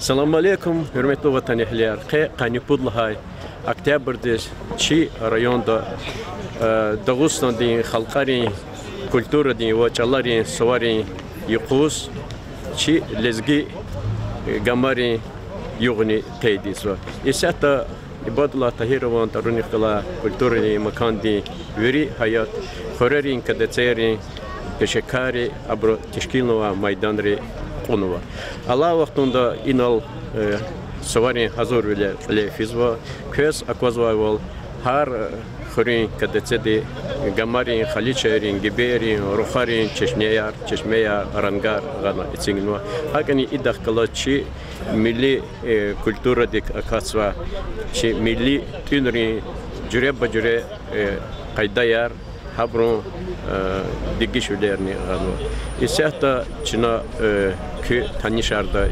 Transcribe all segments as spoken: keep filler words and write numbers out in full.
Салам алейкум, гьуьрметлу ватанэгьлияр! Къе къанни пуд лагьай октябрдиз чи районда, э, Дагъустандин халкьарин культурадин ва чӀаларин суварин юкъуз чи лезги, э, гамарин югъни къейд ийизва. Исятда Ибадуллагь Тагьирован тӀварунихъ галай культурадин макандин вири гьаят, хуьрерин кадецейрин пешекарри абуру тешкилнавай майданри кьунва. Алай вахтунда инал, э, суварин гьазурвилер кьиле физва, квез аквазвайвал, гьар, э, хуьруьн кадецеди гамарин, халичайрин, гибейрин, рухарин чешнеяр, чешмеяр, рангар гъана эцигнава. ГьакӀни идахъ галаз чи милли, э, культурадик акатзавай, чи милли тӀуьнрин жуьреба-жуьре, э, къайдаяр, гьабурун, э, дегишвилерни гъанва. Исятда чна, э, куь танишардай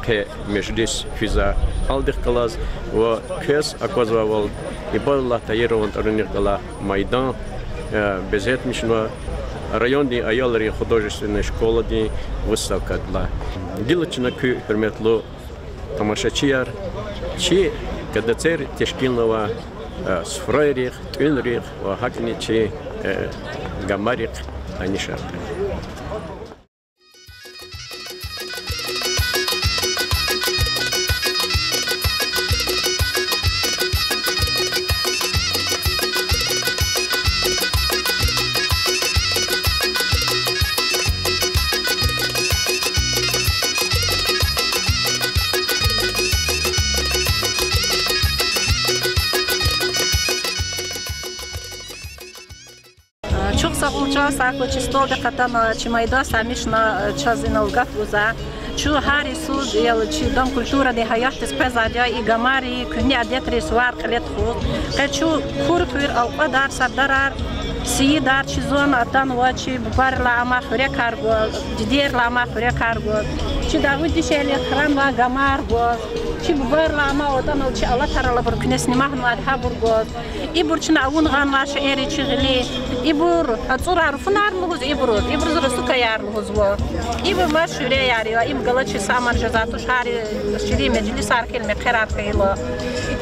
къе межлис физвай гьалдихъ галаз ва квез аквазвайвал, Ибадуллагь Тагьирован тӀварунихъ галай майдан, э, безетмишнава, райондин аялрин художественный школадин выставкадилай. Гила чна куь, гьуьрметлу тамашачияр, чи кадецер тешкилнавай, э, суфрайрихъ, тӀуьнрихъ ва гьакӀни чи, э, гамарихъ танишарна. Чухсагъул, чан сагъ хьуй, чи столдихъ атана, чи майдандиз амишна, чаз инал гаф гуз. Чун гьар йисуз я чи Дом культурадин гьаятдиз къвезвайди я и гамарин куьгьне адетрин сувар кьиле тухуз. Къе чун Кур хуьр алкьвадар, сардарар, сийидар, чи зун атанва, чи бубайрилай амай хуьрекар гваз, дидейрилай амай хуьрекар гваз, чи дяве дишегьли хранвай гамар гваз, чи бубайрилай амай ватӀанал чи алатрал абур куьне сниматнавайди гьабур гваз. Ибур чна авун гъанвай шейэр я чи гъилин. Ибур ацӀурар, руфунар лугьуз ибуруз, ибуруз русукаяр лугьузва. Ибур машгьуреяр я, им галачиз са аман жезвай туш, гьар ширин межлисар хьайила, мехъерар хьайила.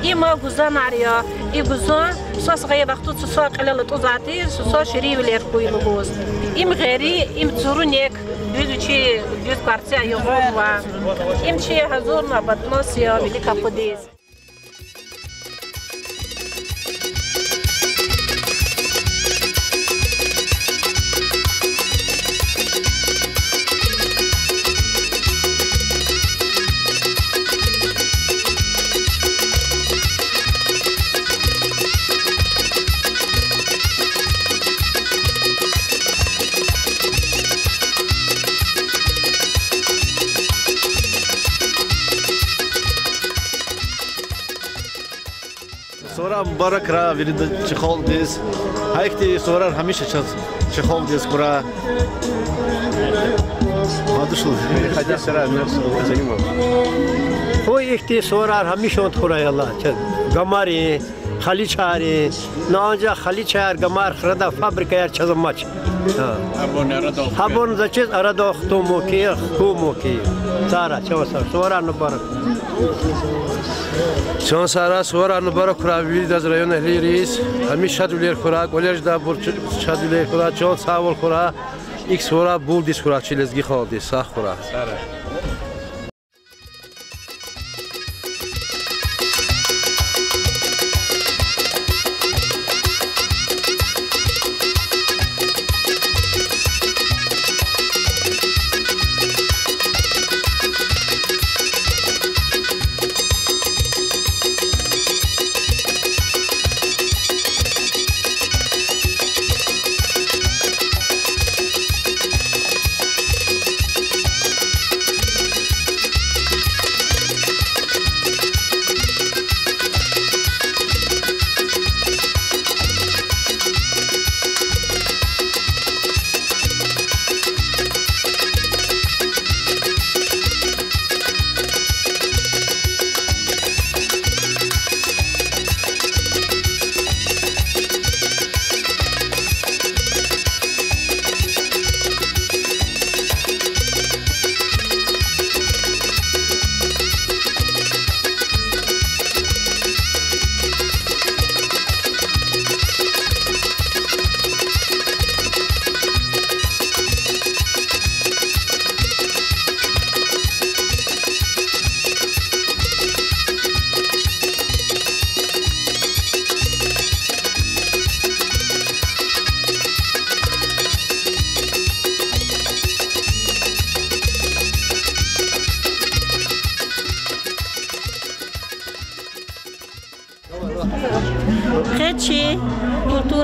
Има гузанар я, и гузан сус гъайи вахтунда сусаз кьилел атӀузвай тир, сусаз ширинвилер хьуй лугьуз. Им гъери, им цуру нек, дуьз чи, дуьз кварця югъунва. Им чи гьазурнавай батмас я вилик акъудиз. Суварар мубаракрай вирида чи халкьдиз. Гьа ихьтин суварар гьамиша чаз, чи халкьдиз хьурай. Къуй ихьтин суварар гьамишан хьурай, Аллагь, чаз. Гамарин, халичайрин, ну анжах халичаяр, гамар храдай фабрикаяр чаз амач. Гьабурни заз чиз арадай хтун мумкин, хкун мумкин. Сагърай, чан сагърай, суварар мубарак. Чан сагърай, суварар мубарак хьурай виридаз, районэгьлийриз. Гьамиша шадвилер хьурай, кӀвале жедайбуруз шадвилер хьурай, чан сагъвал хьурай. ИкӀ суварар булдиз хьурай чи лезги халкьдиз, сагъ хьурай.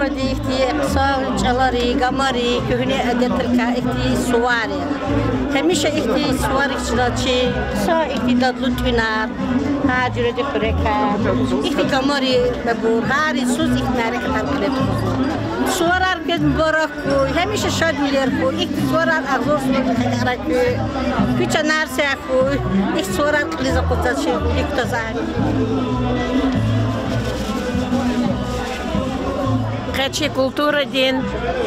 Ихьтин хъсан чӀалари, гамари, куьгьне адетрикай ихьтин сувар я. Гьамиша ихьтин суварик чна чи хъсан ихьтин дадлу тӀуьнар, гьар жуьредин хуьрекар, ихьтин гамари, абур, гьар йисуз ихьтин мярекатар кьиле тухузва. Суварар квез мубарак хьуй, гьамиша шадвилер хьуй, ихьтин суварар агъзур суварикай кьакьара хьуй, куь чанар сагъ хьуй, ихьтин суварар кьилиз акъудзавай чи вилик кутазвайди. Къе чи культурадин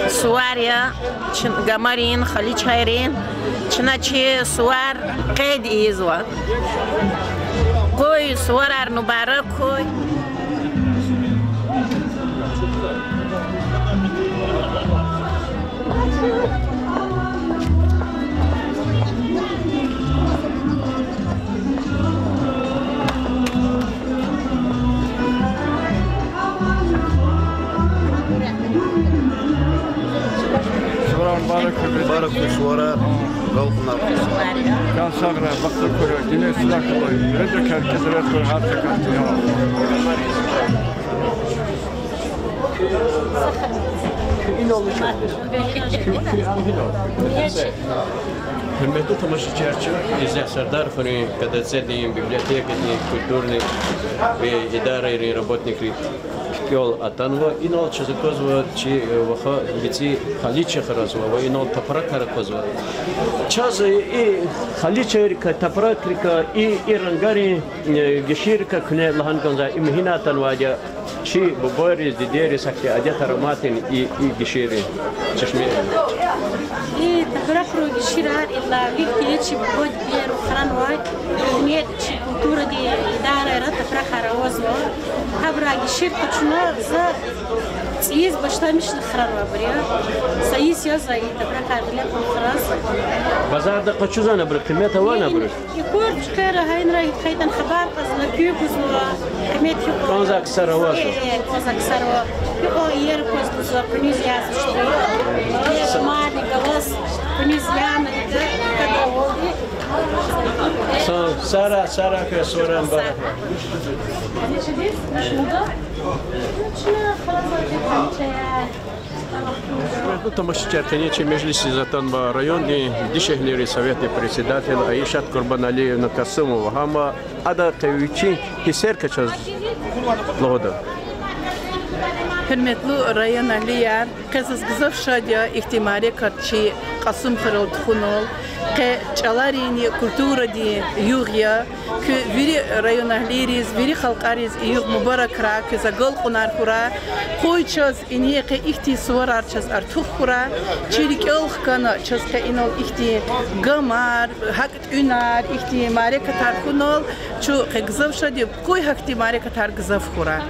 сувар я, чи гамарин, халичайрин, чна чи сувар къейд ийизва. Къуй суварар мубарак хьуй. Суварар мубарак хьуй. Мубарак хьуй суварар, агалкьунар хьуй. Чан сагърай, бахтур хьурай, дуьнья сида хьурай, рекье квез рехъ хьурай, гьар са кас. Гьуьрметлу тамашачияр, чун Сардар хуьруьн КДЦ-дин, библиотекадин, культурный, э, идарайрин работникри кӀел атанва. Инал чаз аквазва чи, э, ваха бицӀи халича хразва ва инал тапаракар аквазва. Чаз, э, и халичайрикай, тапаракрикай, и, и рангарин, э, гиширикай куьне лагьана кӀанзава, им гьина атанвайди я. Чи бубайриз, дидейриз гьахьтин адетар амайтӀани и, и гиширин чешме. И тапаракрин гиширар ила вихьтин чи буба-дидейри хранвай, куьне чи культурадин идарайра тапаракар авазва. Гьабурун гишир къачуна за цӀийиз башламишна хранвайбур я. Са йис я за и тапаракар гъиле кьуна храз. Базарда къачузвани абуру, къимет авани абуруз? И корпус хъера гьайнра хьайитӀани хабар кьазва, куьн гузва, къимет хьи кьван. КӀанзавай ксар авазва. Э, э, кӀанзавай ксар ава. Хьи кьван иер кваз гузва, къуьниз язва чи. Э, шумарни галаз къуьниз яна ида кадавалди. Са-, сара, сара квез суварар мубарак. Гьуьрметлу тамашачияр, къенин чи межлисдиз атанва райондин дишегьлийрин советдин председатель Айишат Курбаналиевна Касумова. Гьам ада къе вичин гьиссерикай чаз лугьуда. Гьуьрметлу районэгьлияр, къе заз гзаф шад я ихьтин мярекат чи Кьасумхуьрел тухунал. Къе чӀаларинни культурадин югъ я. Куь вири районэгьлийриз, вири халкьариз и югъ мубаракрай, квез агалкьунар хьурай. Къуй чаз ингье къе ихьтин суварар чаз артух хьурай. Чи рикӀел хкана чаз къе инал ихьтин гамар, гьакӀ тӀуьнар, ихьтин мярекатар хьунал, чун къе гзаф шад я, къуй гьахьтин мярекатар гзаф хьурай.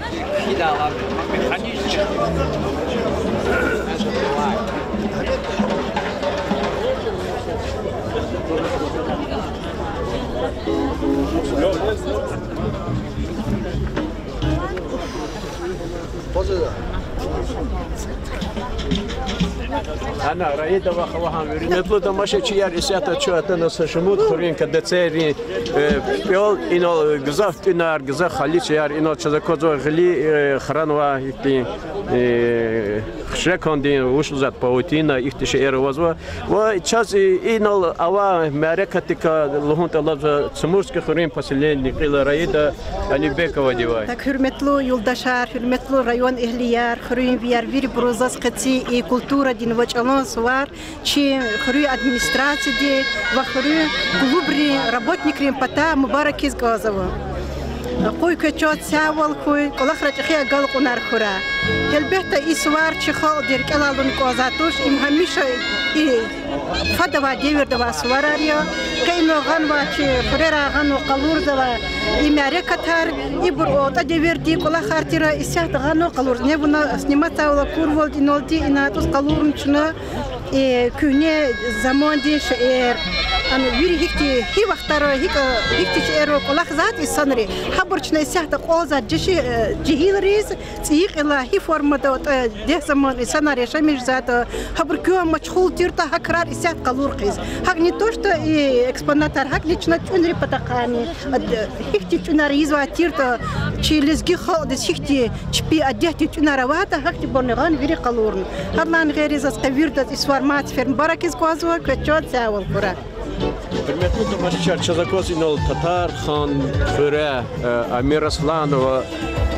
Ана, Раида ваха, вахан, гьуьрметлу тамашачияр, исятда чун атана са шумуд хуьруьн КДЦ-рин, э, пӀел, инал гзаф тӀуьнар, гзаф халичаяр, инал чаз аквазва гъили, э, хранвай ихьтин, э, хшекандин, вуч лугьузватӀа, паутина, ихьтин шейэр авазва. Ва чаз и-, инал авай мярекатдикай лугьун тӀалабзава Цумурский хуьруьн поселенидин кьил Раида Алибековадивай. Так, гьуьрметлу юлдашар, гьуьрметлу районэгьлияр, хуьруьнвияр, вирибуруз заз къенин и культурадин ва чӀалан сувар чи хуьруьн администрациядин ва хуьруьн клубрин работникрин патай мубаракиз кӀанзава. Къуй квез чаз сагъвал хьуй, кӀвалахра чӀехи агалкьунар хьурай. Гьелбетда, и сувар чи халкьди рикӀелай алун кӀанзавайди туш, им гьамиша и фадавай девирда авай суварар я. Къе инал гъанвай чи хуьрерай гъанва къалурзавай и мярекатар, ибур алтӀа девирдин кӀвалахар тир, исятда гъанва къалурзава. Вуна сниматьзавайвал акурвалди, иналди ина тӀуз къалурна чна, э, куьгьне замандин шейэр, Ана вири гьихьтин, гьи вахтара, гьикӀ, гьихьтин шейэр кӀвалахзавайди инсанри, гьабур чна исятда кьван сад жеси, э, жегьилриз, цӀийи кьилел гьи формада, э, дегь заман инсанар яшамиш жезвайди, гьабур куьн машгъул тиртӀа, гьа крар исятда къалур хъийиз. ГьакӀни то что и экспонатар, гьакӀни чна тӀуьнрин патахъайни, э, гьихьтин тӀуьнар ийизвай тиртӀа, чи лезги халкьдиз гьихьтин чпи адетдин тӀуьнар аватӀа, гьахьтинбурни гъана вири къалурна. Гьадалай гъейри заз къе виридаз и сувар мад сеферда мубаракиз кӀанзава, квез чан сагъвал хьурай. Гьуьрметлу тамашачияр, чаз акваз инал Татархан хуьре, э, Амирасуланова,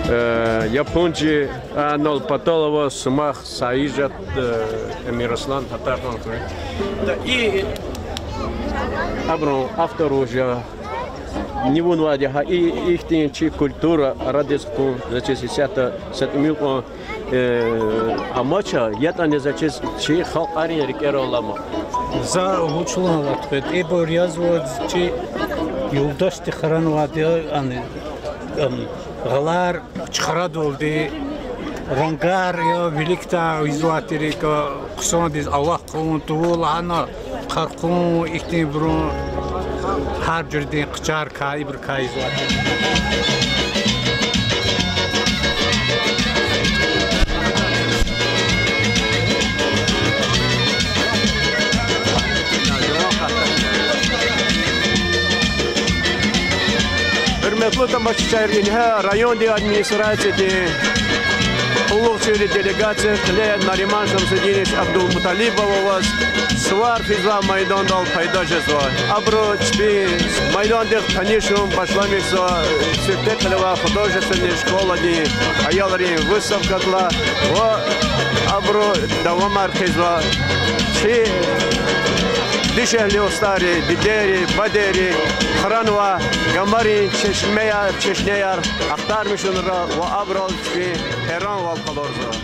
э, япончи, анал патал ава Сумах Саижат, э, Амирасулан, Татархан хуьре. Да и абурун автор уже. Ни вунвайди я гьа и ихьтин чи культура арадиз хкун, заз чиз исятда са тӀимил кьван, э, амач, ятӀани заз чиз чи халкьарин рикӀерал алама. За вуч лагьанва тахьайтӀа, ибур язва чи юлдашди хранвайди я, ани, ам, гъалар чухрадалди, рангар я, виликдай ийизвай тир икӀ, хъсандиз алахъун, тӀвал лагьана, хъархъун, ихьтинбурун гьар жуьредин хъчарикай, ибурукай ийизвай тир. Гьуьрметлу тамашачияр, ингье райондин администрациядин къуллугъчийрин делегация кьиле Нариман Шамсудинович Абдулмуталибов аваз сувар физвай майдандал пайда жезва. Абуру чпин майдандихъ танишун башламишзава сифте кьиле авай художественный школадин аялрин выставкадилай ва абуру давамар хъийизва чи дишегьли устӀарри, дидейри, бадейри хранвай гамарин чешмеяр, чешнеяр ахтармишунра ва абурал чпин гьейранвал къалурзава.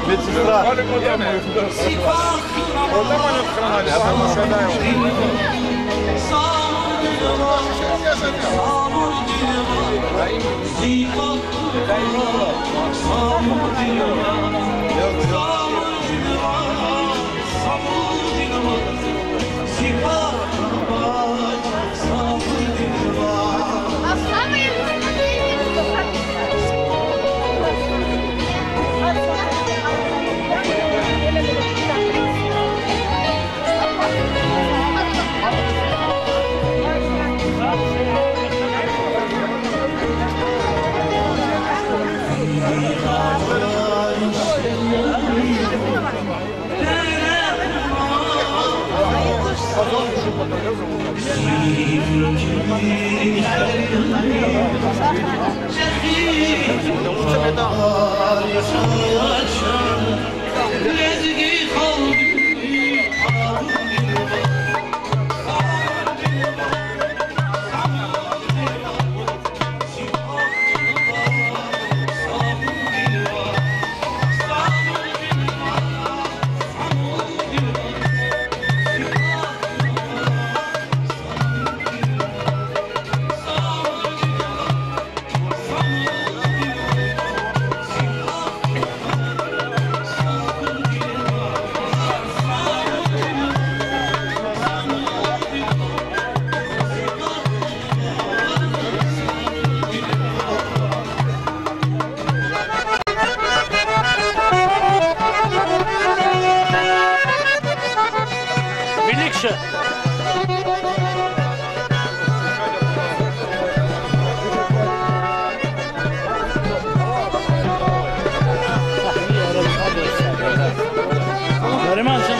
Медсестра. Виликша. Нариман, сен.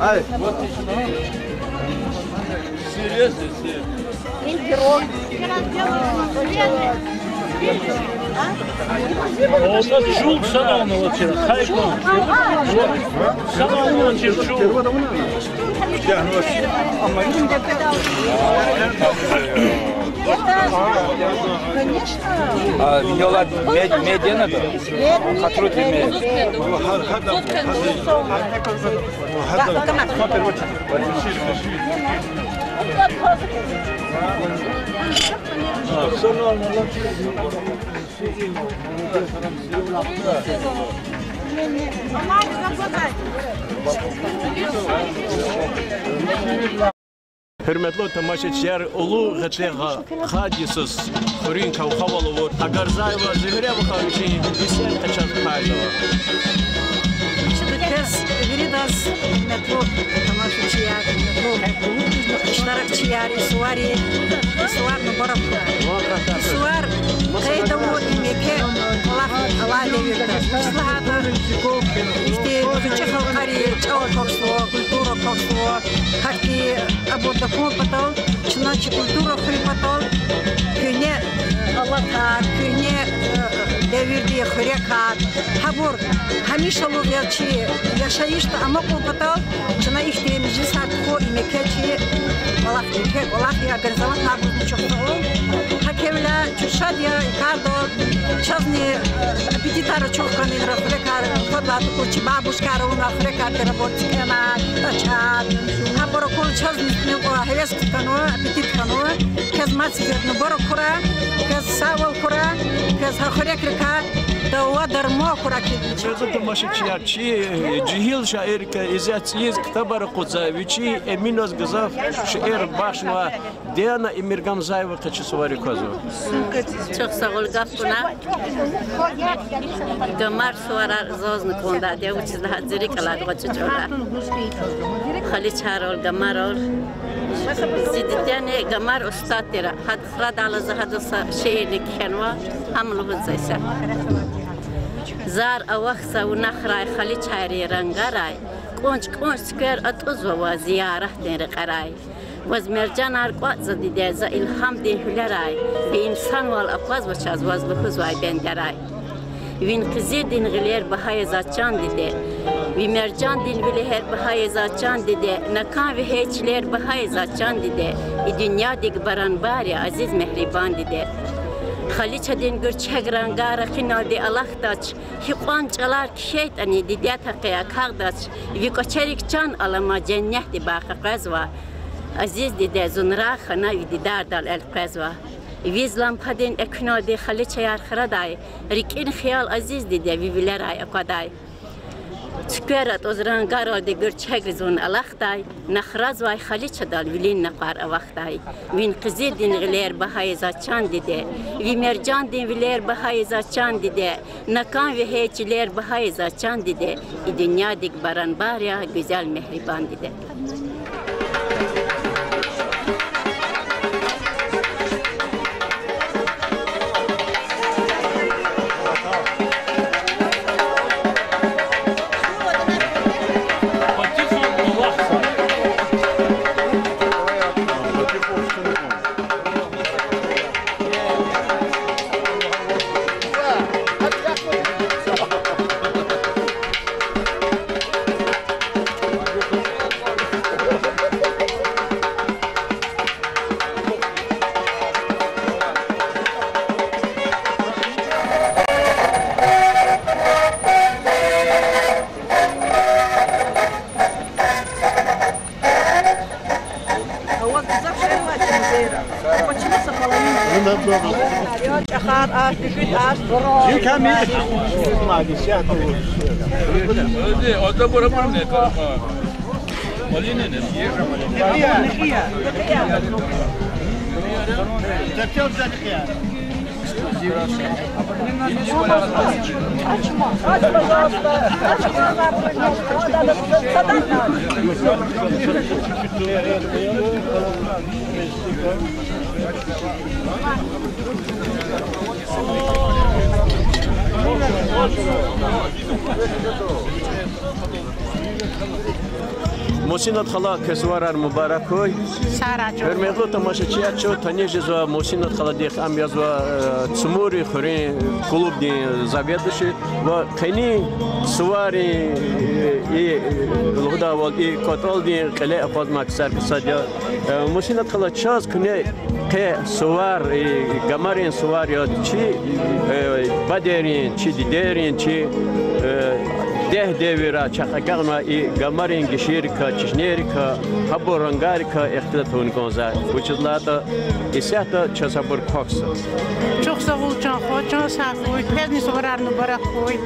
Ай. Серьёзно, серьёзно. О, чун санал авуна авачир, хайкун. Санал авуна авачир чун. А, вине мед, мед яна да? Мед, мед. Хатур тир мед. Гьуьрметлу тамашачияр, Улу Гъетегъа хадисуз хуьруьн кавхавал авур Агарзаева Зуьгьре вахар вичин весиятдикай чаз пайзава. Чна квез виридаз, гьуьрметлу тамашачияр, гьуьрметлу иштиракчияр, и сувари, и сувар мубарак хьурай. И сувар къейд авур и мекен кӀвалах я алай девирда. Вучиз лагьайтӀа ихьтин гъвечӀи халкьарин чӀал квахьзава, культура квахьзава, гьахьтин абур тахьун патал, чна чи культура хуьн патал, куьгьне алатар, куьгьне, э, девирдин хуьрекар, гьабур гьамишалугъ яз чи яшайишда амукьун патал, чна ихьтин межлисар тухун и мекен чи кӀвалах, мекен кӀвалах я, организовать авуна абурни чухсагъул. Гьавиляй чун шад я и кардал, чазни, э, аппетитар ачух хьана, хуьрекар, фадлай тукӀур чи бабушкар авуна, хуьрекар, переработчикар, тачар. Гьабур акур чазни гьевес хьанва, аппетит хьанва. Квез мад сеферда мубарак хьурай, квез сагъвал хьурай, квез гьа хуьрекрикай дава-дарман хьурай квез. Гьуьрметлу тамашачияр, чи жегьил шаиррикай Иззет цӀийиз ктабар акъудзавай вичин Эминаз гзаф шиир бахшнавай Диана Эмиргамзаева къе чи суварик квазва. Чухсагъул гаф кьуна. Гамар суварар зазни кӀандайди я, вучиз лагьайтӀа зи рикӀ алайди гъвечӀи чӀалай. Халичайрал, гамарал. Зи дидени гамар устад тир, гьада храдайла за гьадаз са шиирни кхьенва, гьам лугьуз за са. Зар авахьзава нахрай халичайрин рангарай, кӀунчӀ-кӀунчӀ цуьквер атӀузва ваз зияратдин рекьерай. Ваз мержанар кӀватӀзава, диде, за илгьамдин гьуьлерай, ви инсанвал аквазва чаз ваз лугьузвай бендерай. Вин къизилдин гъилер багьа я заз, чан диде, ви мержандин вилегьер багьа я заз, чан диде, на кӀан вегьей чилер багьа я заз, чан диде, и дуьньядик баранбар я, азиз мегьрибан диде. Халичадин гуьрчег рангар ракъиналди алахъдач, гьикьван чӀалар кхьейтӀани, диде, тахьай акагъдач, ви кӀвачерик чан алама, женнетди бахъ къвезва. Азиз диде, зун рагъ хьана ви дидардал элкъвезва. Виз лампадин экуьналди халичаяр храдай, рикӀин хиял, азиз диде, ви вилерай аквадай. Цуьквер атӀуз рангаралди гуьрчегри зун алахъдай, нахразвай халичадал вилин накъвар авахьдай. Вин къизилдин гъилер багьа я заз, чан диде, ви мержандин вилер багьа я заз, чан диде, на кӀан вегьей чилер багьа я заз, чан диде, и дуьньядик баранбар я, гуьзел мегьрибан диде. Мусинат хала, квез суварар мубарак хьуй. Сара чу. Гьуьрметлу тамашачияр, чун таниш жезва Мусинат халадихъ, ам язва, э, Цумудрин хуьруьн клубдин заведующий ва къенин суварин, э, и, э, лугьудайвал, и кӀватӀалдин кьиле акъвазмай ксар ксад я. Э, Мусинат хала, чаз куьне къе сувар, э, гамарин сувар яд чи, э, бадейрин, чи дидейрин, чи, э, дегь девирда чахъ агакьнавай и гамарин гишинрикай, чешнейрикай, гьабур рангарикай ихтилат авун кӀанзава. Вучиз лагьайтӀа исятда чаз гьабур квахьзава. Чухсагъул, чан хва, чан сагъ хьуй, квезни суварар мубарак хьуй.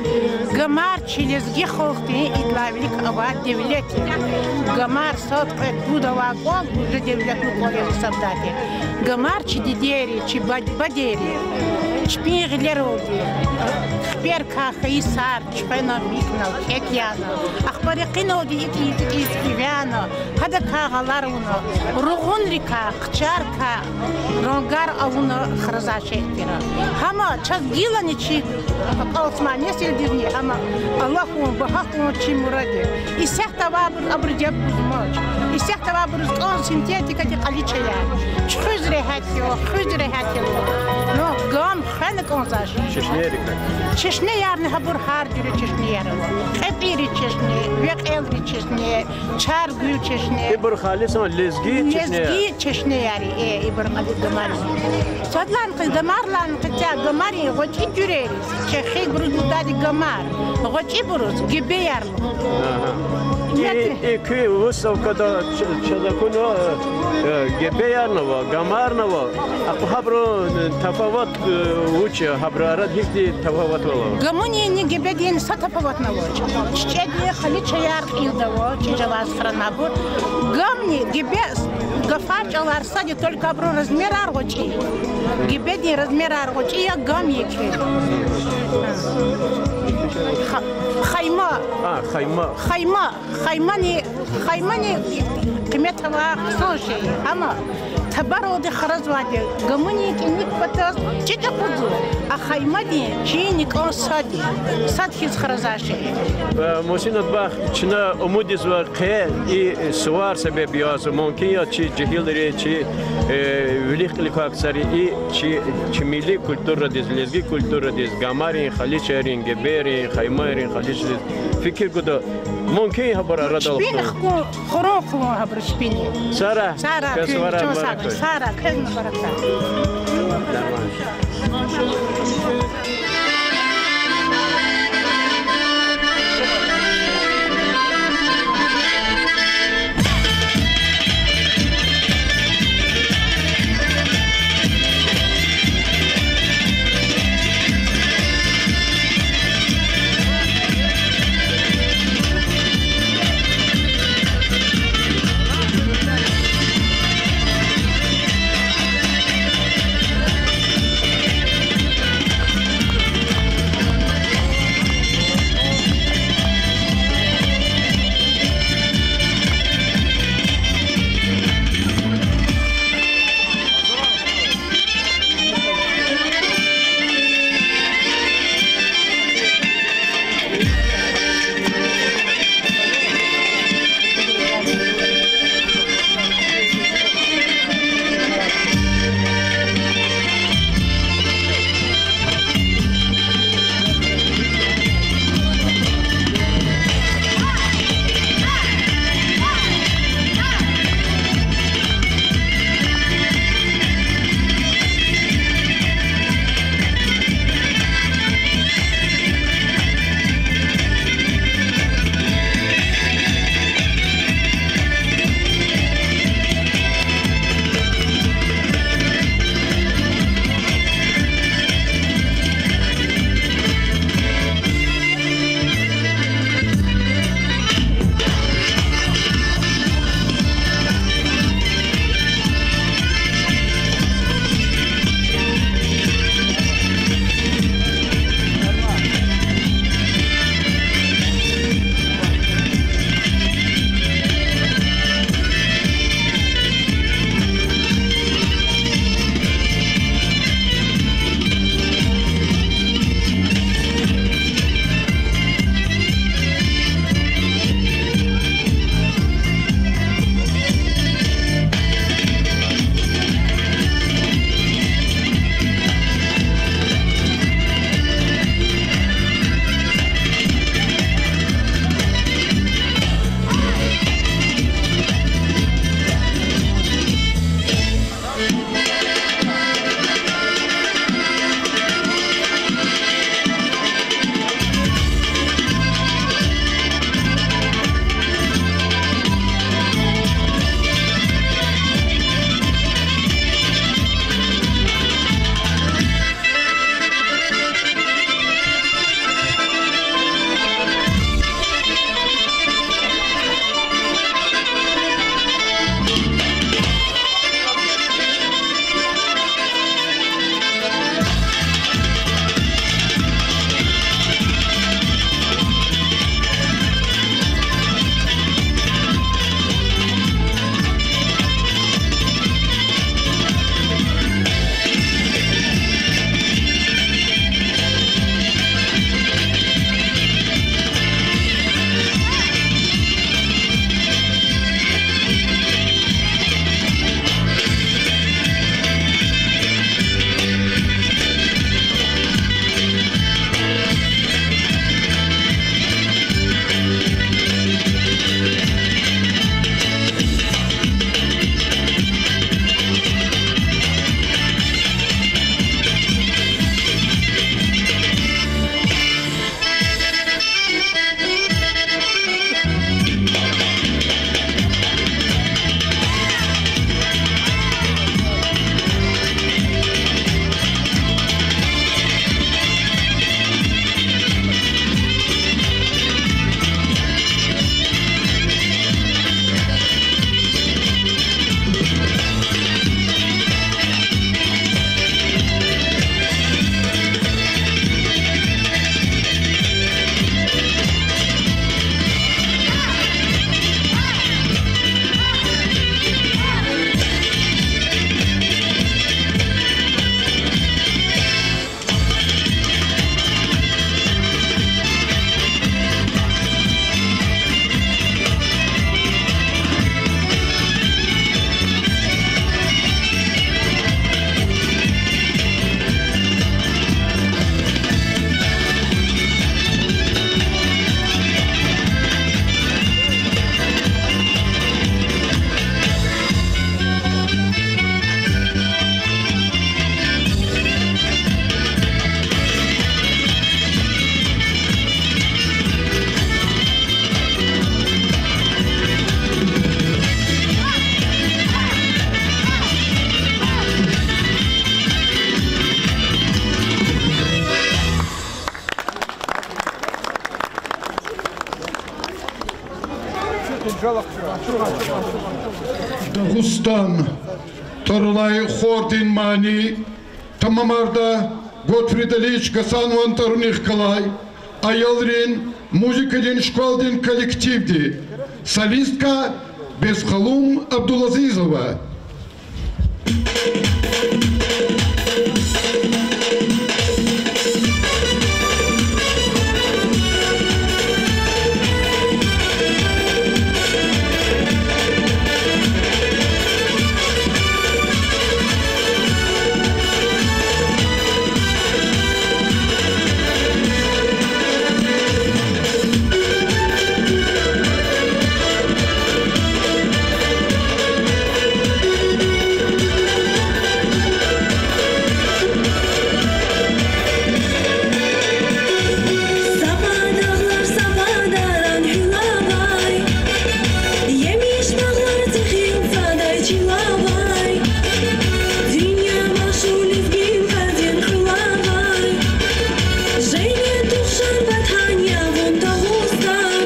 Гамар чи лезги халкьдин идалай вилик авай девлет я. Гамар сад кьве-пуд авай кӀвал уже девлетлу кӀвал яз гьисабдай тир. Гамар чи дидейри, чи бад-, бадейри чпин гъилералди хиперикай хьайи сар чуьхвена, михьна, кек яна, ахпа рекьиналди икӀ-икӀ ийиз хивяна, гьадакай гъалар авуна, ругъунрикай, хъчарикай рангар авуна хразай шей тир. Гьама чаз гилани чи акьалтзамай несилдизни гьама Аллагьан багьа хьун чи мурад я. Исятда авайбур абуруз яб гузмач. Исятда авайбуруз кӀан синтетикадин кьаличаяр. Чуьхуьз регьят я, хуьз регьят я. Ну, гам хвена кӀанзавач. Чешнеярни гьабур гьар жуьре чешнеяр ава. КьепӀирин чешне, векьерин чешне, чаргуьл чешне. Ибур халисан лезги чешнеяр? Лезги чешнеяр я, э, ибур халис гамар. Садлагьана хъи-, гамарлагьана хъи-, гамарин гъвечӀи жуьрериз, чехибуруз лугьудайди гамар, гъвечӀибуруз гебеяр лугьуда. Агьа. И, и куь выставкада ч-, чаз акуна, э, гебеярни ава, гамарни ава, акьван гьабурун, э, тафават, э, вуч я, гьабурун арада гьихьтин тафаватвал ава? Гамунинни гебединни са тафаватни авач. ЧӀичӀедин халичаяр кьилда ава, чӀижаваз хранабур. Гамни гебе гафар чӀалар сад я, только абурун размерар гъвечӀи я. Гебедин размерар гъвечӀи я, гам еке я. Ха-, хайма. А, хайма. Хайма. Хаймани, хаймани къимет авай хъсан шей я. Амма табаралди харазвайди гамунин кӀаник патаз чӀичӀ акъудзава, а хаймадин чиникӀан сад я. Сад хьиз харазвай шей я. Э, Мусинат бах, чна умуд ийизва, къе и сувар себеб яз, мумкин я, чи жегьилри, чи, э, вилик-кьилик квай ксари и чи, чи милли культурадиз, лезги культурадиз, гамарин, халичайрин, гебейрин, хаймайрин, халичайриз фикир гуда. Мумкин я гьабур арадал хтун? Чпин хкун, хурун хъувун гьабур чпини. Сара, сара, квез суварар мубарак хьуй. Сара, квез мубарак хьуй. Дагъустан тӀвар алай хордин мани тамамарда Готфрид Алиевич Гасанован тӀварунихъ галай аялрин музыкадин школадин коллективди, солистка Бесхалум Абдулазизова. Саба дагълар, саба даран гьуьл авай, емиш багълар тихин садай чил авай, дуьнья машгьур лезгинкадин кьуьл авай, женнет ухшар ватан я вун Дагъустан.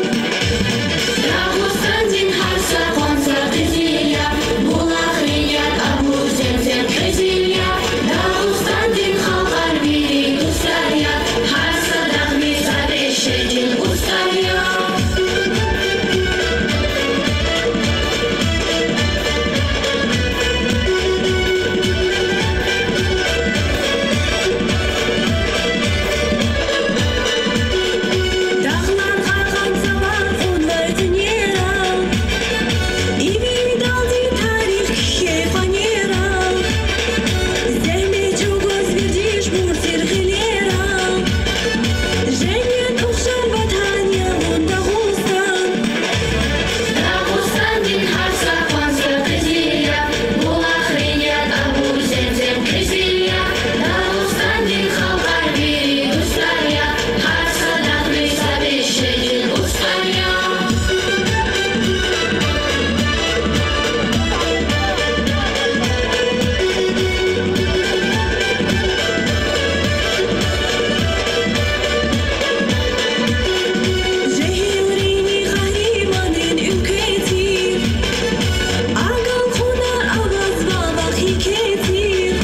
Дагъустандин гьар са къван са къизил я, булахрин яд, абур, земзем, къизил я. Дагъустандин халкьар вири дустар я, гьар са дагъни са пеше чил устӀар я. Дагълар къаркъан цавар кьунвай дуьньера, ивидалди тарих кхьей къванера, зегьмет чӀугваз вердишбур тир гъилера, женнет ухшар ватан я вун Дагъустан. Дагъустандин гьар са къван са къизил я, булахрин яд, абур, земзем, къизил я. Дагъустандин халкьар вири дустар я, гьар са дагъни са пеше чил устӀар я. Жегьилрини къагьриманрин уьлкве тир, агалкьунар авазва вахъ еке тир,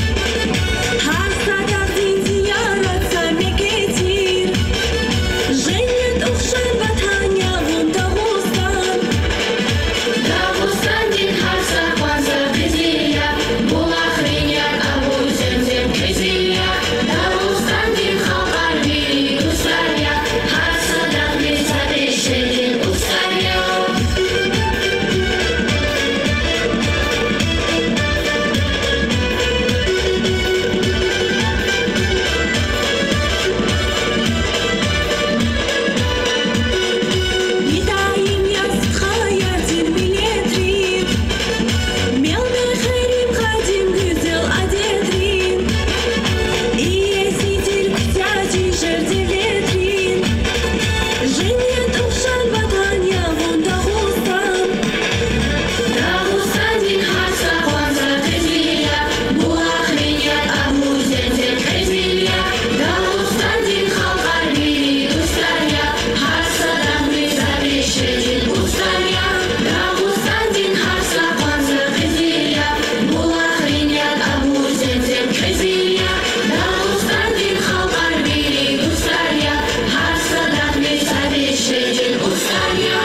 гьар са дагъдин зиярат са мекке тир, женнет ухшар ватан я вун Дагъустан. Дагъустандин гьар са къван са къизил я, булахрин яд, абур, земзем, къизил я. Дагъустандин халкьар вири дустар я, гьар са дагъни са пеше чил устӀар я. Мидаим я стхаяр тир миллетрив, мел-мехъерив къадим гуьзел адетрив, иеси тир куьтягь тежер девлетрив, женнет ухшар ватан я вун Дагъустан. Дагъустандин гьар са къван са къизил я, булахрин яд, абур, земзем, къизил я. Дагъустандин халкьар вири дустар я, гьар са дагъни са пеше чил устӀар я. Дагъустандин гьар са къван са къизил я, булахрин яд, абур, земзем, къизил я. Дагъустандин халкьар вири дустар я, гьар са дагъни са пеше чил устӀар я.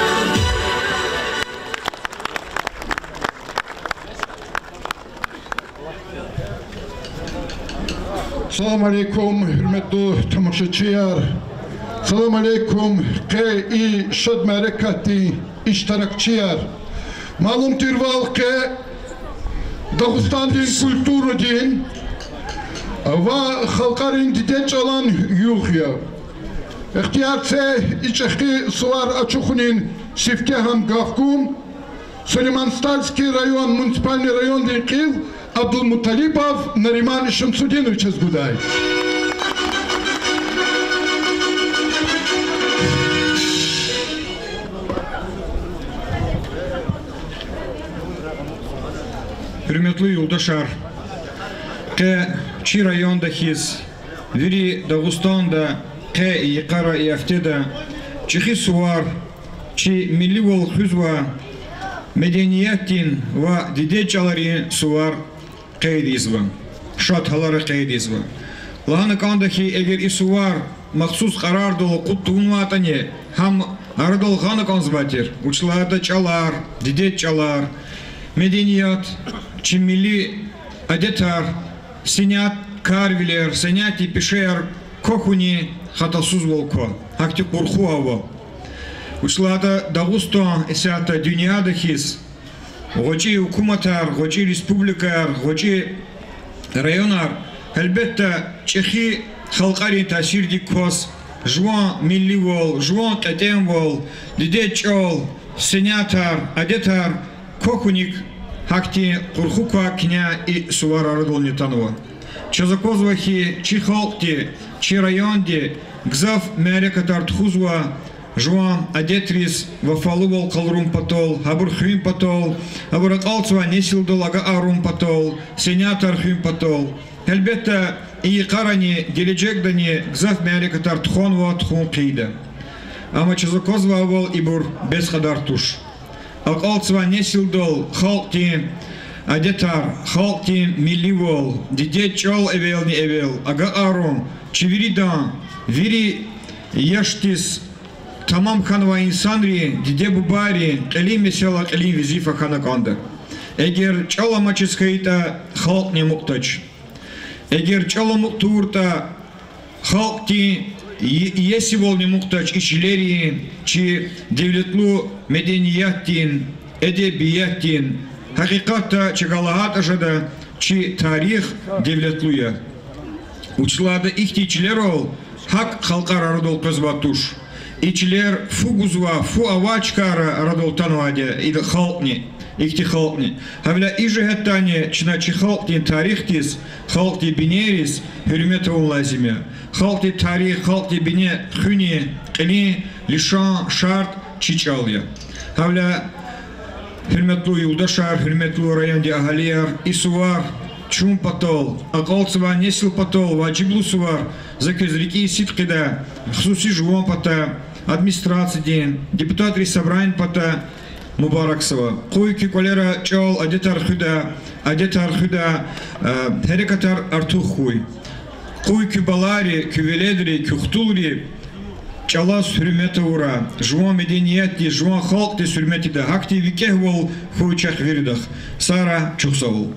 Салам алейкум, гьуьрметлу тамашачияр! Салам алейкум, къе и шад мярекатдин иштиракчияр! Малум тирвал, къе Дагъустандин культурадин ва халкьарин дидед чӀалан югъ я. Ихтияр це и чӀехи сувар ачухунин сифтегьан гаф гун Сулейман-Стальский район, муниципальный райондин кьил Абдулмуталибов Нариман Шамсудиновичаз гудай. Гьуьрметлу юлдашар, къе чи районда хьиз, вири Дагъустанда къе и йикъара и гьафтеда чӀехи сувар, чи милливал хуьзвай медениятдин ва дидед чӀаларин сувар къейд ийизва, шад гьалара къейд ийизва. Лагьана кӀанда хьи, эгер и сувар махсус къарардал акъуд тавунвайтӀани, гьам арадал гъана кӀанзавай тир, вучиз лагьайтӀа чӀалар, дидед чӀалар, меденият, чи милли адетар, сенят, карвилер, сенятдин пешеяр квахьуни хатасузвал ква, гьахьтин къурху ава. Вучиз лагьайтӀа Дагъустан исятда дуьньяда хьиз гъвечӀи гьукуматар, гъвечӀи республикаяр, гъвечӀи районар, гьелбетда, чӀехи халкьарин таъсирдик кваз, жуван милливал, жуван кьетӀенвал, дидед чӀал, сенятар, адетар квахьуник гьахьтин къурху квай кьиняй и сувар арадални атанва. Чаз аквазва хьи, чи халкьди, чи районди гзаф мярекатар тухузва жуван адетриз вафалувал къалурун патал, гьабур хуьн патал, гьабур акьалтзавай несилдал агакьарун патал, сенятар хуьн патал. Гьелбетда, и йикъарани гележегдани гзаф мярекатар тухванва, тухун хъийида. Амма чаз аквазвайвал, ибур бес кьадар туш. Акьалтзавай несилдал халкьдин адетар, халкьдин милливал, дидед чӀал эвелни-эвел агакьарун чи виридан, вири яшдиз тамам хьанвай инсанрин, диде-бубайрин кьилин месэла, кьилин везифа хьана кӀанда. Эгер чӀал амачиз хьайитӀа, халкьни амукьдач. Эгер чӀал амукь тавуртӀа, халкьдин и-, иесивални амукьдач, и чилерин, чи девлетлу медениятдин, эдебиятдин. Гьакъикъатда чакай лагьайтӀа жеда, чи тарих девлетлу я. Вучиз лагьайтӀа ихьтин чилерал гьакӀ халкьар арадал къвезвай туш. И чилер фу гузва, фу авай чкайра арадал атанвайди я идан халкьни, ихьтин халкьни. Гьавиляй и жигьетдайни чна чи халкьдин тарихдиз, халкьдин бинейриз гьуьрмет авун лазим я. Халкьдин тарих, халкьдин бине хуьнин кьилин лишан, шартӀ чи чӀал я. Гьавиляй, гьуьрметлу юлдашар, гьуьрметлу райондин агьалияр, и сувар чун патал, акьалтзавай несил патал важиблу сувар, за квез рикӀин сидкьидай, хсуси жуван патай, администрациядин, депутатрин собранидин патай мубаракзава. Къуй куь кӀвалера чӀал, адетар хуьда, адетар хуьда, э, гьерекатар артух хьуй. Къуй куь балайри, куь веледри, куь хтулри чӀалаз гьуьрмет авурай, жуван медениятдиз, жуван халкьдиз гьуьрмет ийида, гьахьтин викӀегьвал хьуй чахъ виридахъ. Сагърай, чухсагъул.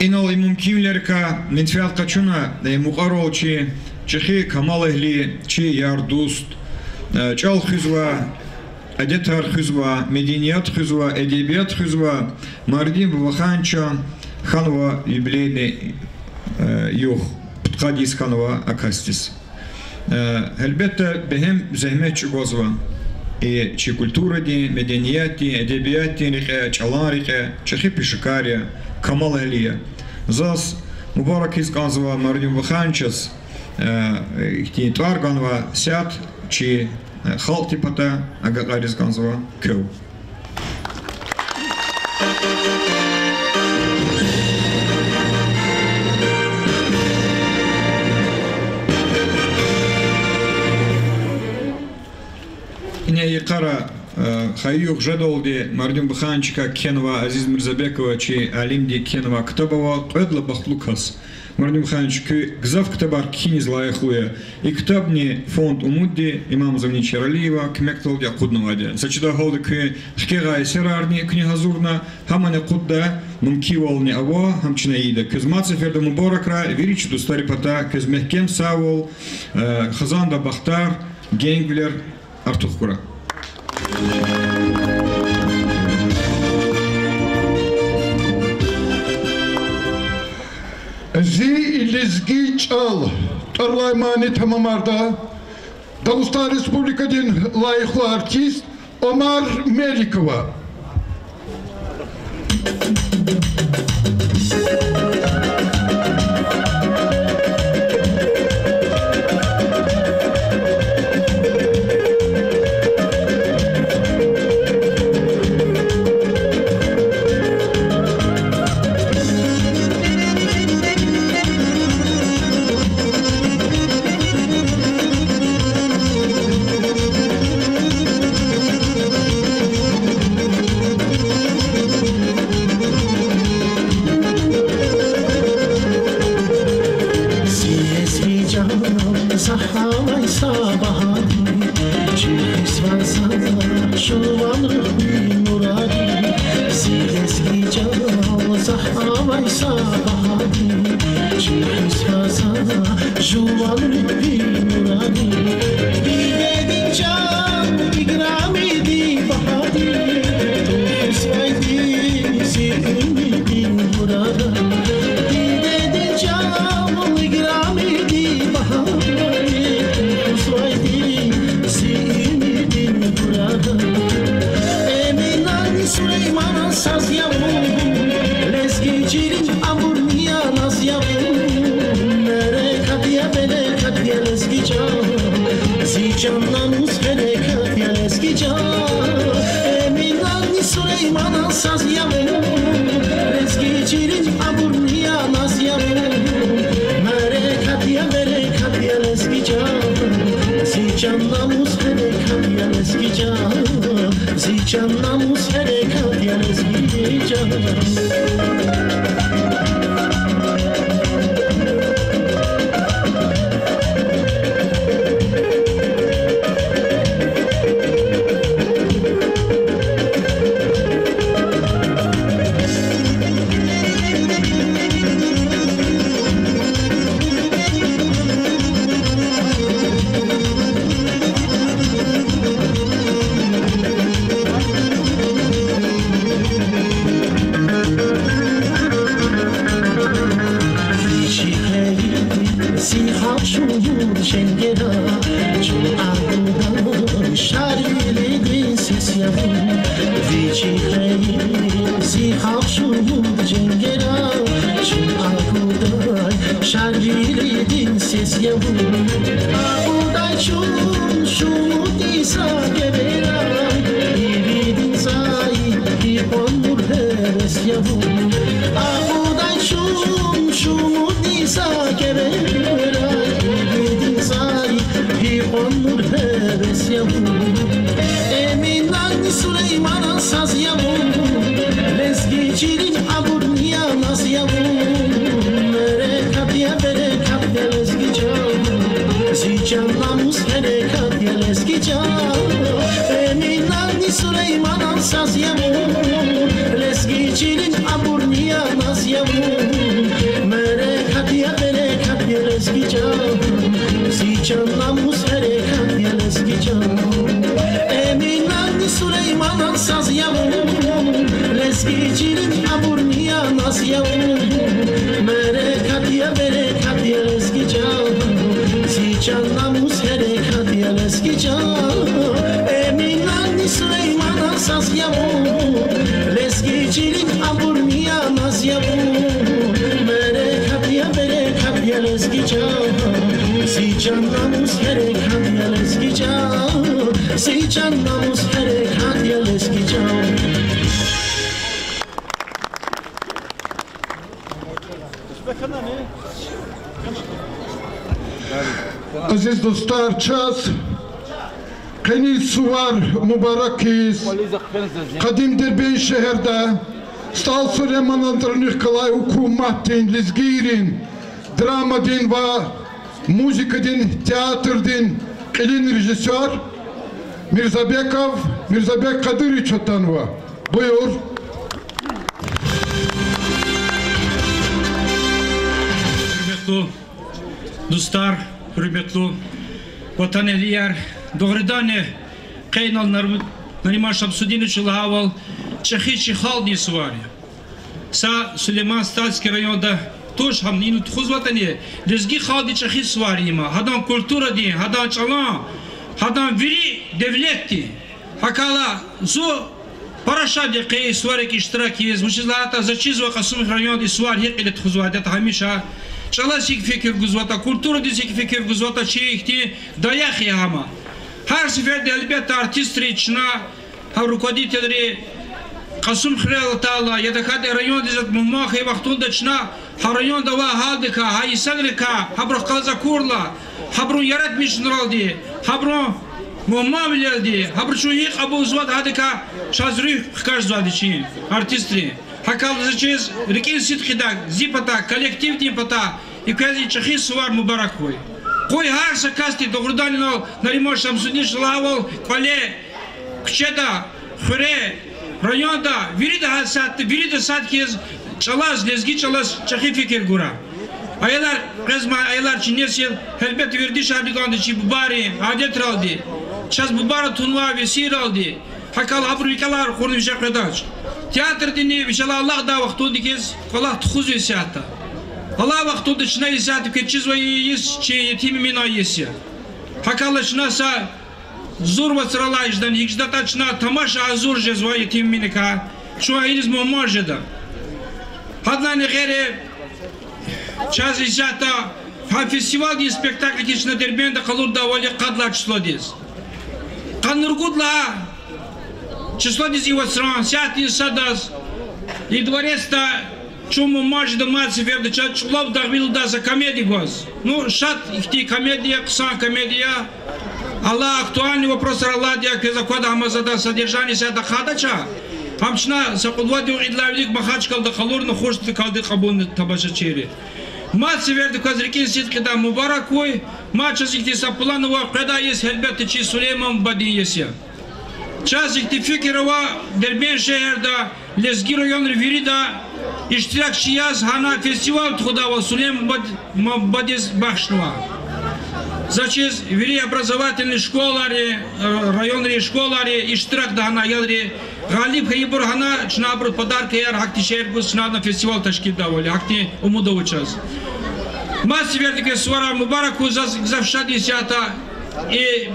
Инал и мумкинвилерикай менфят къачуна, э, мукьварал чи чӀехи камалэгьли, чи яр-дуст, э, чӀал хуьзва, адетар хуьзва, меденият хуьзва, эдебият хуьзва Мардин Бубахановичан хьанва юбилейный, э, югъ, пудкъад йис хьанва а касдиз. Э, гьелбетда, бегьем зегьмет чӀугвазва и чи культурадин, медениятдин, эдебиятдин рекье, чӀалан рекье, чӀехи пешекар я, камалэгьли я. Заз мубарак ийиз кӀанзава Мардин Бубахановичаз, э, ихьтин тӀвар ганвай сят чи, э, халкьдин патай агакьариз кӀанзава квел. Ина йикъара, э, хайи югъ жедалди Мардин Бубахановичакай кхьенвай Азиз Мирзабекова чи алимди кхьенвай ктаб ава Кьвед лагьай бахтлу кас. Мардин Бубаханович, куьн гзаф ктабар кхьиниз лайихлу я. И ктабни фонд Умудди, Имамзавани Чаралиева куьмекдалди акъуднавайди я. Са чидай гьалда куьн хкягъай эсерарни куьне гьазурна, гьамани акъуддай мумкинвални ава, гьам чна ийида. Квез мад сеферда мубаракрай, вири чи дустарин патай квез мягькем сагъвал, э, хизанда бахтар, генгвилер артух хьурай. Зи лезги чӀал тӀвар алай мани тамамарда Дагъустан Республикадин лайихлу артист Омар Меликова. Жуван руьгьдин нурари, зи лезги чӀал, захъ авай са багьади, чи хуьз фаза, жуван руьгьдин нурари, дидедин чӀал, играмидин багьади, тухузвайди зи уьмуьрдин гурада, дидедин чӀал, играмидин багьади, тухузвайди зи уьмуьрдин гурада. Эминан, Сулейманан саз я вун, лезги чилин абурни я, наз я вун. Мярекат я, берекат я, лезги чӀал, зи чан, намус, гьерекат я, лезги чӀал. Эминан, Сулейманан саз я вун, лезги чилин абурни я, наз я вун. Мярекат я, берекат я, лезги чӀал, зи чан, намус, гьерекат я, лезги чӀал, зи чан, намус, гьерекат я, лезги чӀал. Вичихъ хьайи зи халкь шумуд женгера, чун агудай Шарвилидин сес я вун. Вичихъ хьайи зи халкь шумуд женгера, чун агудай Шарвилидин сес я вун. Агудай чун шумуд са геверай, иридин цӀай гьикьван нур, гьевес я вун. Агудай чун шумуд са геверай, иридин цӀай гьикьван нур, гьевес я вун. Эминан, Сулейманан саз я вун, лезги чилин абурни я, наз я вун. Мярекат я, берекат я, лезги чӀал, зи чан, намус, гьерекат я, лезги чӀал. Эминан, Сулейманан саз я вун, лезги чилин абурни я, наз я вун. Мярекат я, берекат я, лезги чӀал, зи чан, намус, гьерекат я, лезги чӀал. Эминан, Сулейманан саз я вун, лезги чилин абурни я, наз я вун. Мярекат я, берекат я, лезги чӀал, зи чан, намус, гьерекат я, лезги чӀал. Эминан, Сулейманан саз я вун, лезги чилин абурни я, наз я вун. Мярекат я, берекат я, лезги чӀал, зи чан, намус, гьерекат я, лезги чӀал, зи чан, намус, гьерекат я, лезги чӀал. Азиз дустар, чаз къенин сувар мубарак хьиз, къадим Дербент шегьерда СтӀал Сулейманан тӀварунихъ галай гьукуматдин, лезгийрин, драмадин ва музыкадин театрдин кьилин режиссёр Мирзабеков Мирзабек Къадырович атанва. Буюр. Гьуьрметлу дустар, гьуьрметлу ватанэгьлияр, дугъриданни, къе инал Нар-, Нариман Шамсудиновича лагьайвал, чӀехи чи халкьдин сувар я. Са Сулейман-Стальский районда туш, гьам инал тухузватӀани, лезги халкьдин чӀехи сувар я им, гьадан культурадин, гьадан чӀалан, гьадан вири девлетдин. ГьакӀ хьайила зун пара шад я къе и суварик иштирак ийиз, вучиз лагьайтӀа за чизва Кьасумхуьр районда и сувар гьикӀ кьиле тухузвайди ятӀа гьамиша. ЧӀалаз гьикӀ фикир гузватӀа, культурадиз гьикӀ фикир гузватӀа, чи ихьтин даях я гьам. Гьар сеферда, гьелбетда, артистри чна гьа руководительри Кьасумхуьрел атайла, я тахьайтӀа райондиз мугьман хьайи вахтунда чна гьа районда авай гьалдикай, гьа инсанрикай, гьабурухъ галаз акурла, гьабурун яратмишунралди, гьабурун мугьманвилелди, гьабуру чун гьикӀ кьабулзаватӀа, гьадакай чаз руьгь хкажзавайди чи артистри. ГьакӀ хьайила за чиз рикӀин сидкьидай, зи патай, коллективдин патай и квез и чӀехи сувар мубарак хьуй. Къуй гьар са касди, дугъриданни, инал Нариман Шамсудиновича лагьайвал, кӀвале, куьчеда, Хуьре, районда, вирида гьасятда, вирида сад хьиз чӀалаз, лезги чӀалаз чӀехи фикир гурай. Аялар къвезма, аялар чи несил, гьелбетда, вердишарни кӀанда чи бубайрин адетралди, чаз бубайри тунвай весиралди, гьакӀ хьайила абурун рикӀелай ракъурна виже къведач. Театрдини вичелай алакьдай вахтунда хьиз кӀвалах тухузва исятда. Алай вахтунда чна исятда квез чизвай йис чи Етим Эминан йис я. ГьакӀ хьайила чна са зур вацралай жедани, гьикӀ жедатӀа чна тамаша гьазур жезва Етим Эминакай, чун гьайиниз мугьман жеда. Гьадалайни гъейри, чаз исятда гьа фестивалдин спектакль хьиз чна Дербентда къалурдайвал я къад лагьай числодиз. Къанни ругуд лагьай числодиз и вацран сятдин садаз и дворецда чун мугьман жеда мад сеферда чаз чӀулав дагъви лугьудай са комедия гваз. Ну, шад ихьтин комедия, хъсан комедия. Алай актуальный вопросар алайди я, квез аквада гьам за адан содержание исятда ахъайдач. Гьам чна са кьуд-вад югъ идалай вилик Махачкъалада къалурна, хуш тир калди кьабулна тамашачийри. Мад сеферда квез рикӀин сидкьидай мубарак хьуй. Мад чаз ихьтин са план ава къведай йис, гьелбетда, чи Сулейман бадин йис я. Чаз ихьтин фикир ава Дербент шегьерда, лезги районрин вирида иштиракчи яз гьана фестиваль тухудайвал Сулейман бад-, ма-, бадиз бахшнава. За чиз вири образовательный школайри, э, районрин школайри иштиракда гьана аялри гъалиб хьайибур гьана чна абуруз подаркаяр, гьахьтин шейэр гуз чна гьана фестиваль тешкилдайвал я, гьахьтин умуд ава чаз. Мад сефердикай суварар мубарак хьуй, заз гзаф шад я исятда и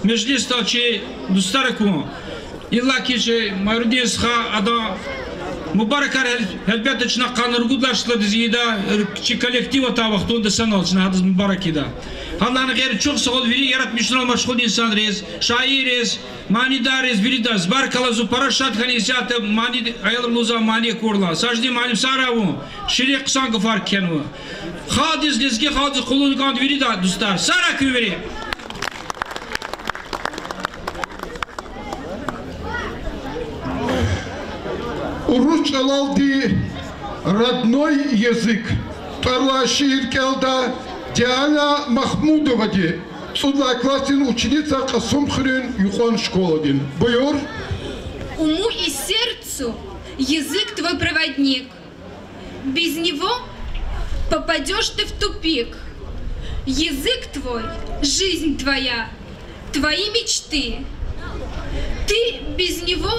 межлисда чи дустар акун. Иллаки чи Майрудин стха, адан мубаракар гьел-, гьелбетда, чна къанни ругуд лагьай числодиз ийида, чи коллектив атай вахтунда санал чна гьадаз мубарак ийида. Гьадалайни гъейри чухсагъул вири яратмишунрал машгъул инсанриз, шаирриз, манидарриз, виридаз. Баркалла, зун пара шад хьана исятда мани, аялри лугьузвай мани акурла. Сажидин муаллим, сагърай вун, ширин хъсан гафар кхьенва. Халкьдиз, лезги халкьдиз къуллугъ кӀанда вирида, дустар. Сагърай куьн вири. Урус чӀалалди Родной язык тӀвар алай шиир кӀелда Диана Махмудовади, цӀуд лагьай классдин ученица Кьасумхуьруьн юкьван школадин. Буюр. Уму и сердцу язык твой проводник. Без него попадёшь ты в тупик. Язык твой, жизнь твоя, твои мечты. Ты без него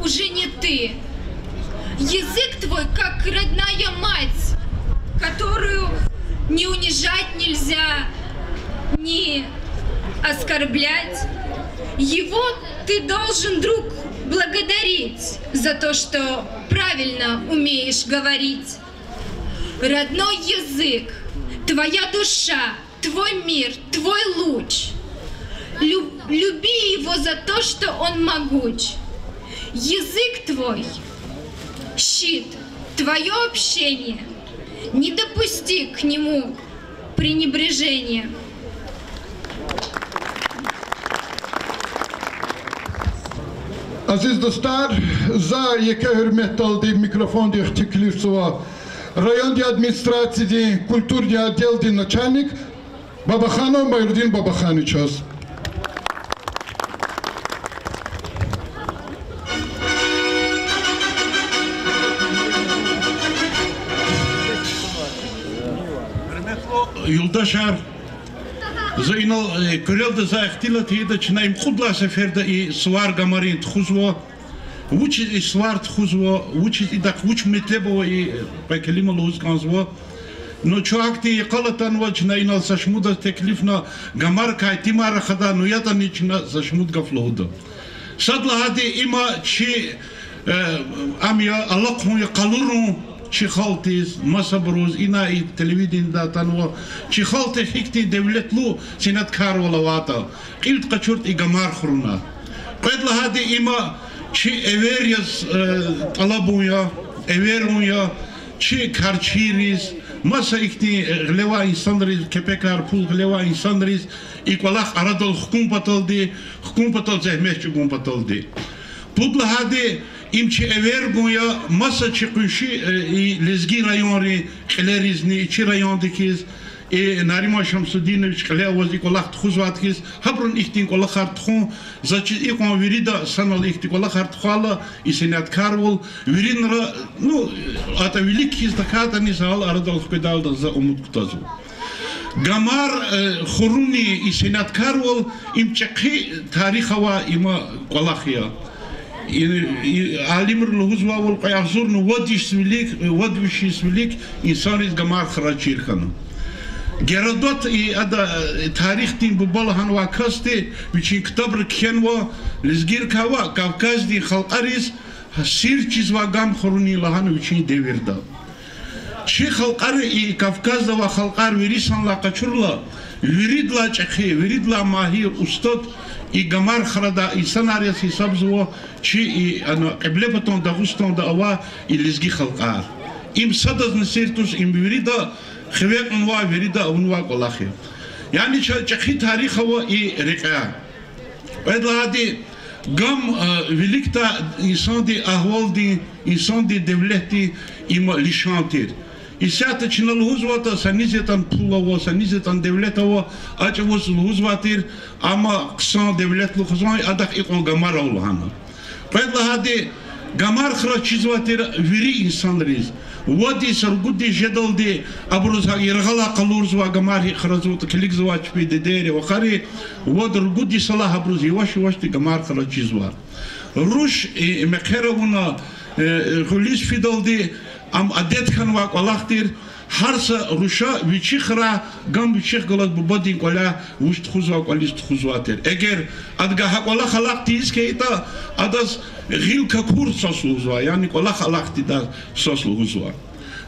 уже не ты. Язык твой, как родная мать, которую не унижать нельзя, не оскорблять. Его ты должен, друг, благодарить за то, что правильно умеешь говорить. Родной язык, твоя душа, твой мир, твой луч. Лю-, люби его за то, что он могуч. Язык твой, щит, твоё общение. Не допусти к нему пренебрежения. Азиз дустар, за еке гьуьрметдалди микрофондихъ теклифзава райондин администрациядин культурадин отделдин начальник Бабаханов Майрудин Бабахановичаз. Гьуьрметлу юлдашар, за инал, э, куьрелди за ихтилат ийида, чна им кьуд лагьай сеферда и сувар гамарин тухузва. Вучиз и сувар тухузва, вучиз идахъ вуч метлеб ава и, э, кьве келима лугьуз кӀанзава. Ну, чун гьахьтин йикъал атанва, чна инал са шумудаз теклифна гамарикай итимар рахада, ну ятӀани чна са шумуд гаф лугьуда. Сад лагьайди, има чи, э, ам я, алахъун я къалурун чи халкьдиз, масабуруз, ина и телевиденида атанва, чи халкьди гьихьтин девлетлу сеняткарвал авайтӀа, кьилди къачуртӀа и гамар хуруна. Кьвед лагьайди, има чи эвер яз, э, тӀалабун я, эверун я, чи карчийриз, маса ихьтин, э, гъилевай инсанриз, кепекар, пул гъилевай инсанриз и кӀвалах арадал хкун паталди, хкун патал зегьмет чӀугун паталди. Пуд лагьайди, им чи эвер гун я маса чи къунши, э, и лезги районрин кьилеризни, и чи районди хьиз, Э, Нариман Шамсудинович кьиле аваз и кӀвалах тухузвайди хьиз, гьабурун ихьтин кӀвалахар тухун, заз чиз икьван вирида санал ихьтин кӀвалахар тухвайла, и сеняткарвал, виринра, ну, атӀа вилик хьиз тахьайтӀани са гьал арадал хкведайла за умуд кутазва. Гамар, э, хуруни и сеняткарвал им чӀехи тарих авай има кӀвалах я. И, и, алимри лугьузвайвал, кьве агъзурни вад йис вилик, вад виш йис вилик инсанриз гамар храз чир хьана. Геродот, и ада, э, тарихдин буба лагьанвай касди, вичин ктабра кхьенва, лезгийрикай ва Кавказдин халкьариз сир чизвай гам хурунин лагьана вичин девирда. Чи халкьари, и Кавказда авай халкьар вири санлай къачурла, виридалай чӀехи, виридалай магьир, устад и гамар храдай инсанар яз гьисабзава чи и, ана, Кьиблепатан Дагъустанда авай и лезги халкьар. Им садазни сир туш, им вирида хиве кьунвай, вирида авунвай кӀвалах я. Яни чаз чӀехи тарих ава и рекьяй. Кьвед лагьайди, гам, э, виликдай инсандин агьвалдин, инсандин девлетдин има лишан тир. Исятда чна лугьузватӀа, са низ ятӀани пул ава, са низ ятӀани девлет ава, а чӀавуз лугьузвай тир, амма хъсан девлетлу хизан, адахъ икьван гамар ава лагьана. Кьвед лагьайди, гамар храз чизвай тир вири инсанриз. Вад йис, ругуд йис жедалди абуруз гьа яргъалай къалурзавай гамар гьикӀ хразватӀа килигзавай чпин дидейри, вахари, вад-ругуд йисалай гьабуруз яваш-явашди гамар храз чизва. Руш, э, мехъер авуна, э, гъуьлуьз фидалди, ам адет хьанвай кӀвалах тир, гьар са руша вичихъ рагъ, гам вичихъ галаз бубадин кӀваляй вуч тухузвай кӀвализ тухузвай тир. Эгер адавай гьа кӀвалах алахъ тийиз хьайитӀа, адаз гъил какур сос лугьузва, яни кӀвалах алахъ тийидай сос лугьузва.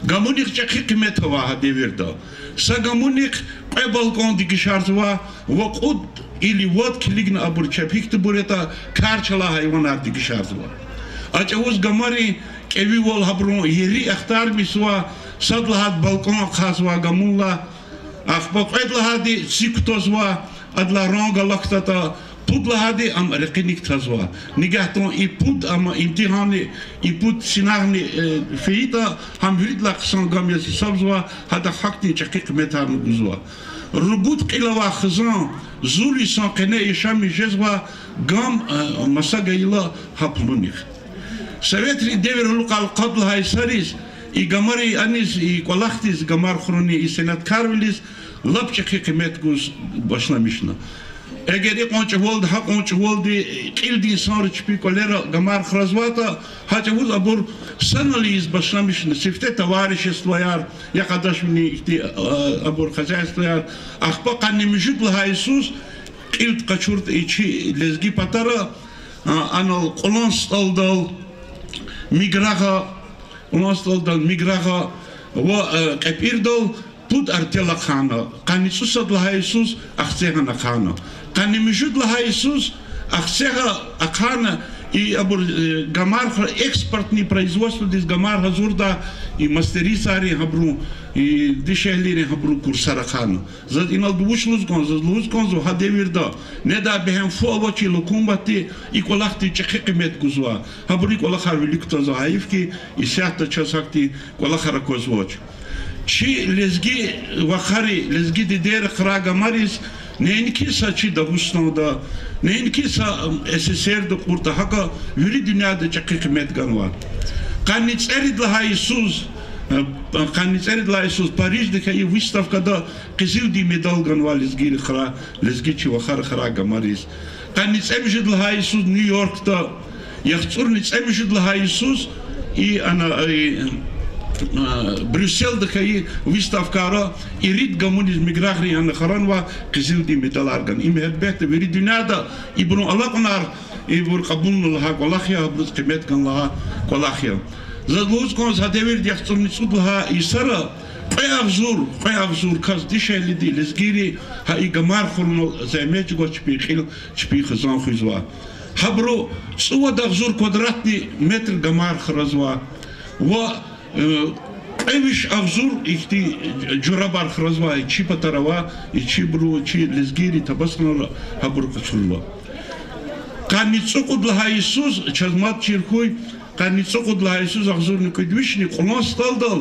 Гамунихъ чӀехи къимет авай гьа девирда. Са гамунихъ кьве балкӀан дегишарзава ва кьуд или вад килигна абур чеб, гьихьтинбур ятӀа кар чалай гьайванар дегишарзава. А чӀавуз гамарин кӀевивал гьабурун ери ахтармишзава, сад лагьайди балкӀан ахъайзава гамунлай, ахпа кьвед лагьайди ци кутазва, адалай ранг алахьдатӀа, пуд лагьайди ам рекьиник тазва. Нигагьдан и пуд, амма имтигьанни, и пуд цинагъни, э, фейитӀа, гьам виридалай хъсан гам яз гьисабзава, гьадахъ гьахьтин чӀехи къиметарни гузва. Ругуд кьил авай хизан, зул йисан къене яшамиш жезва, гам, э, маса гайила гьа пулунихъ. Советрин девир алукьайла къад лагьай йисариз и гамари аниз, и кӀвалахдиз, гамар хурунин и сеняткарвилиз лап чӀехи къимет гуз башламишна. Эгер икьван чӀавалди, гьакьван чӀавалди кьилди инсанри чпин кӀвалера гамар хразватӀа, гьа чӀавуз абур санал ийиз башламишна, сифте товариществояр, я къадашвини ихьтин, а, абур хозяйствояр, ахпа къанни муьжуьд лагьай йисуз кьилди къачуртӀа и чи лезги патара, а, анал Кьулан СтӀалдал, Миграгъа, Кьулан СтӀалдал, Миграгъа ва, э, КьепӀирдал пуд артел ахъайна, къанни цӀусад лагьай йисуз Ахцегьан ахъайна. Къанни муьжуьд лагьай йисуз Ахцегьа ахъайна, и абур, э, гамар хра-, экспортный производстводиз гамар гьазурдай и мастерицайрин гьабурун, и дишегьлийрин гьабурун курсар ахъайна. Заз иналди вуч лугьуз кӀанзава, заз лугьуз кӀанзава, гьа девирда недай бегьем фу авачир лукумбатди и кӀвалахдиз чӀехи къимет гузва. Гьабур и кӀвалахар вилик кутазва, гьайиф хьи, исятда чаз гьахьтин кӀвалахар аквазвач. Чи лезги вахари, лезги дидейри храй гамариз неинки са чи Дагъустанда, неинки са, м, СССР-да кьуртӀа, гьакӀа вири дуьньяда чӀехи къимет ганва. Къанни цӀерид лагьай йисуз, э, къанни цӀерид лагьай йисуз Парижда хьайи выставкада къизилдин медал ганва лезгийри храй, лезги чи вахари храй гамариз. Къанни цӀемуьжуьд лагьай йисуз Нью-Йоркда, яхцӀурни цӀемуьжуьд лагьай йисуз и ана, и, а, Брюсселда хьайи выставкайра ирид гамуниз Миграгърин яна хранва къизилдин медалар гана. Им гьелбетда вири дуьньяда ибурун алакьунар, ибур кьабулна лагьай кӀвалах я, абуруз къимет гана лагьай кӀвалах я. Заз лугьуз кӀанзава, гьа девирда яхцӀурни цӀуд лагьай йисара кьве агъзур, кьве агъзур кас дишегьлиди, лезгийри гьа и гамар хурунал зегьмет чӀугваз чпин кьил, чпин хизан хуьзва. Гьабуру цӀувад агъзур квадратный метр гамар хразва ва, э, кьве виш агъзур ихьтин журабар хразва, и чи патара ава, и чибуру, чи лезгийри, табасанра гьабур къачурла. Къанни цӀукьуд лагьай йисуз, чаз мад чир хьуй, къанни цӀукьуд лагьай йисуз агъзурни кӀуьд вишни кьулан СтӀалдал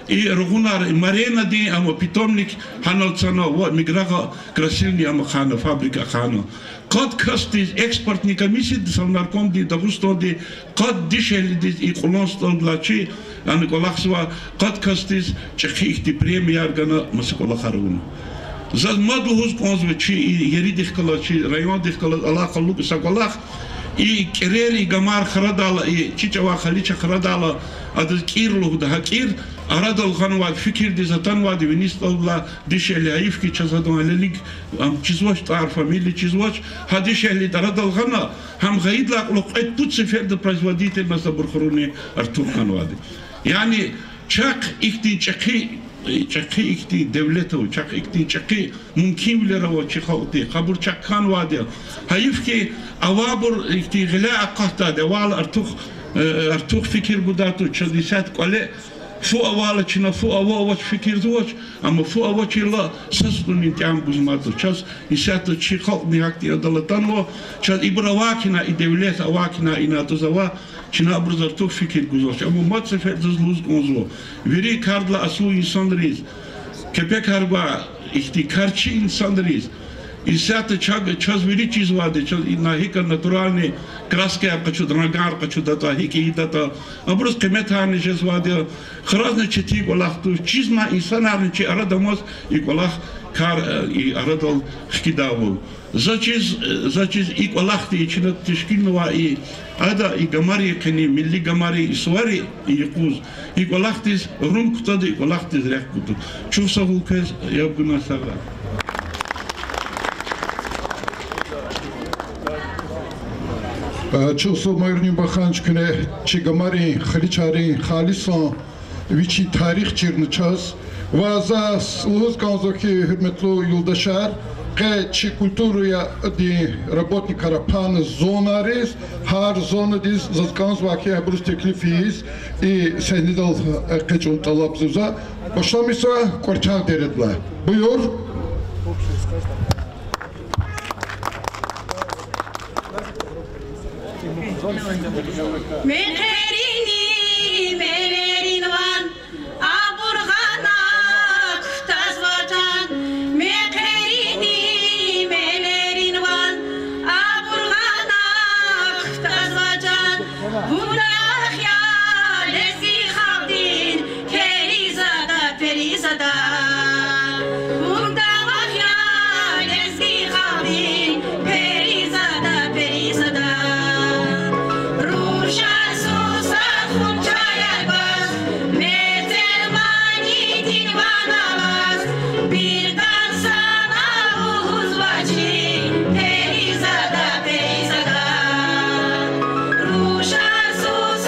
и ругъунар, и Маренадин ама питомник гьанал цана ва Миграгъа красильни ама хъана, фабрика хъана. Къад касдиз, экспортный комиссиядин, Совнаркомдин, Дагъустандин, къад дишегьлидиз и кьулан СтӀалдал чи, яни кӀвалахзава, къад касдиз чӀехи ихьтин премияр гана, маса кӀвалахар авуна. Заз мад лугьуз кӀанзава чи и еридихъ галаз, чи райондихъ галаз алакъа лукӀ са кӀвалах, и кӀирер, и гамар храдайла, и чи чӀаван халича храдайла, адаз кӀир лугьуда, гьа кӀир арадал гъанвайди, фикирдиз атанвайди вини СтӀалдал алай дишегьли, гьайиф хьи, чаз гьадан гьелелиг, ам чизвач, тӀвар, фамилия чизвач, гьа дишегьлиди арадал гъана, гьам гъайидалай кьулухъ кьвед-пуд сеферда производительность абур хурунин артух хьанвайди. Яни чахъ ихьтин чӀехи, чӀехи ихьтин девлет ава, чахъ ихьтин чӀехи мумкинвилер ава чи халкьдихъ, абур чахъ хьанвайди я. Гьайиф хьи, авайбур ихьтин гъиляй акъатдайди, авайла артух, э, артух фикир гудай туш, чаз исятда кӀвале фу авайла чна фу ава-авач фикирзавач, амма фу авачирла са сутӀунин тӀям гуз мад туш. Чаз исятда чи халкьни гьахьтин адал атанва, чаз ибур авай хьана, и девлет авай хьана, ина атӀузва, чна абуруз артух фикир гузвач. Амма мад сеферда заз лугьуз кӀанзава вири кардилай асул инсанриз, кепекар гвай ихьтин карчи инсанриз, исятда чаз, чаз вири чизвайди, чаз ина гьикӀ натуральный краскаяр къачуда, рангар къачудатӀа, гьикӀ ийидатӀа, абуруз къиметарни жезвайди я. Хразни четин кӀвалах туш, чизмай инсанарни чи арада амаз и кӀвалах, кар, э, и арадал хкидайвал. За чиз, э, за чиз и кӀвалахди, и чна тешкилнавай и, ада и гамарин къене, милли гамарин и сувари, и юкъуз, и кӀвалахдиз рум кутада, и кӀвалахдиз рехъ кутада. Чухсагъул квез, яб гунай сагърай. Э, чухсагъул, Майрунин Баханч, куьне чи гамарин, халичайрин халисан вичин тарих чирна чаз. Ва заз лугьуз кӀанзава хьи, гьуьрметлу юлдашар, къе чи культурадин работникар апарна зонариз, гьар зонадиз заз кӀанзавай хьи, абуруз теклиф ийиз, и сегьнедал экъечӀун тӀалабзава. Башламишзава Кьварчагъ дередилай. Буюр. Мехъерини мелерин ван, абур гъана кутаз ватан. Мехъерини мелерин ван, абур гъана кутаз ватан. Вун давах я лезги халкьдин перизада, перизада. Вун давах я лезги халкьдин перизада, перизада. Рушар сусад хьун чаяр гваз, мецел манидин ван аваз, бирдан сана лугьузвачир, перизада, перизада. Рушар сусад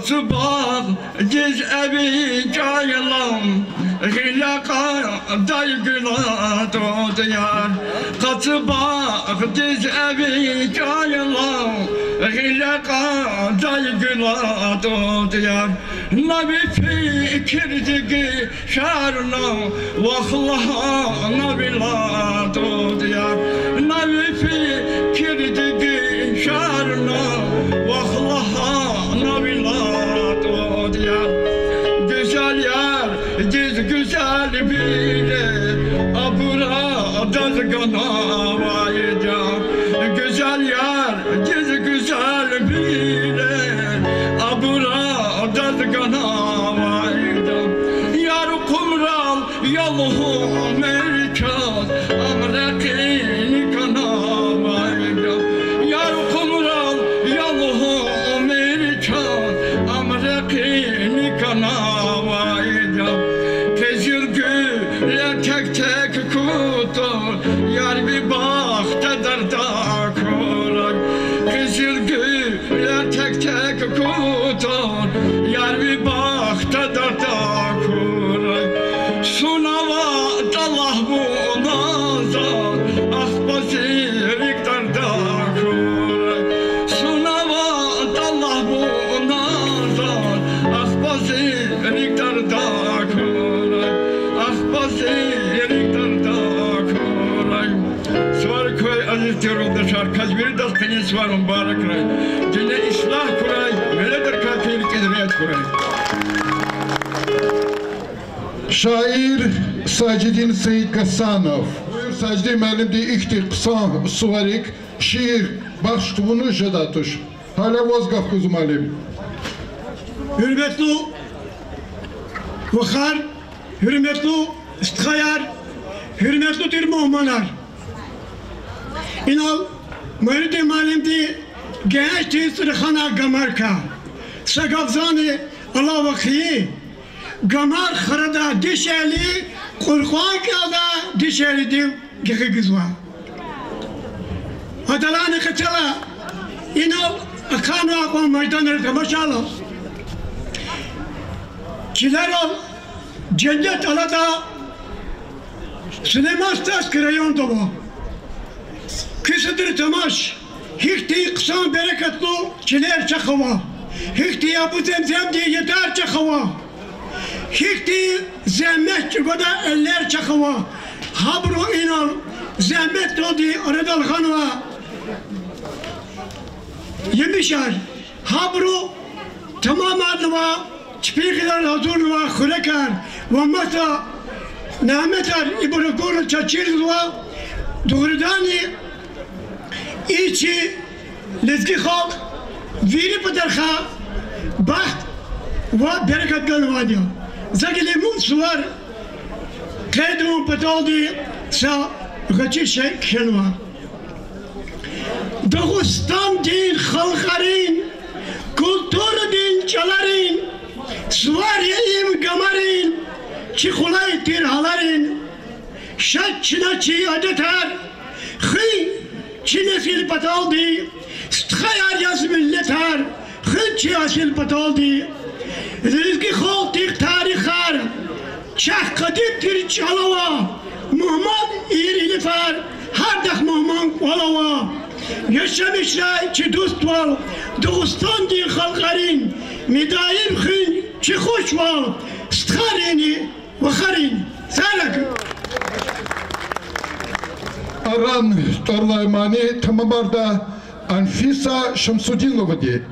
Къацу багъдиз эвичӀайла, гъиле кьадай гуьл атӀуд я. Къацу багъдиз эвичӀайла, гъиле кьадай гуьл атӀуд я. На ви фикирдиз гишарна, вахлагьана вил атӀуд я. На ви фикирдиз гишарна, вахлагьана вил атӀуд я. Гуьзел ярдиз гуьзел вилер, абур адаз ганвайди я. Гуьзел ярдиз гуьзел вилер, абур адаз ганвайди я. Яру къумрал я лугьумир чаз, ам рекьин канавайди я. Яру къумрал я лугьумир чаз, ам рекьин канавайди я. Къизилгуьлер тек-тек кутур, яр ви бахте дарда хьурай. Къизилгуьлер тек-тек кутур, яр ви бахте дарда хьурай. Сунава тӀалаб вуна заз, ахпа зи рикӀ дарда хьурай. Сунава тӀалаб вуна заз, ахпа зи рикӀ дарда хьурай. Ахпа зи рикӀ дарда хьурай. Суварик квай, азиз тир юлдашар, квез виридаз къенин сувар мубаракрай. Дине ислягь хьурай, веледрикай куь рикӀиз регьят хьурай. Шаир Сажидин Саидгьасанов. Буюр, Сажидин муаллимди ихьтин хъсан суварик, шиир бахш тавуна жедай туш. Гьавиляй ваз гаф гуз, муаллим. Гьуьрметлу вахар, гьуьрметлу стхаяр, гьуьрметлу тир мугьманар. Инал Муьгьуьддин муаллимди гегьенш тир цӀраханар гамарикай. Са гаф зани алава хьи, гамар харада дишегьли, Къуръан кӀелда дишегьлидив гекъигзава. Адалайни къецела инал акъатнавай кьван майданар тамашайла, чилерал женнет алатай Сулейман-Стальский районда ава. Куь садра тамаш, гьихьтин хъсан берекатлу чилер чахъ ава, гьихьтин Абу Земземдин ятар чахъ ава, гьихьтин зегьмет чӀугвадай эллер чахъ ава. Гьабуру инал зегьметдалди арадал гъанва емишар. Гьабуру тамамарнава, чпин гъилерал гьазурнава хуьрекар ва маса няметар ибур акурла чаз чирзава. Дугъриданни, и чи лезги халкь вири патарихъай бахт ва берекат ганвайди я. За гила мун сувар къейд авун паталди са гъвечӀи шей кхьенва. Дагъустандин халкьарин, культурадин чӀаларин сувар я им гамарин, чи къулай тир гьаларин. Шад чна чи адетар хуьн чи несил паталди, стхаяр яз миллетар хуьн чи асил паталди. Лезги халкьдихъ тарихар, чахъ къадим тир чӀал ава, мугьман ийир илифар, гьардахъ мугьман кӀвал ава. Яшамиш жедай чи дуствал, Дагъустандин халкьарин, мидаим хуьн чи хушвал, стхарини вахарин. Сагърай. Аран тӀвар алай мани тамамарда Анфиса Шамсудиновади.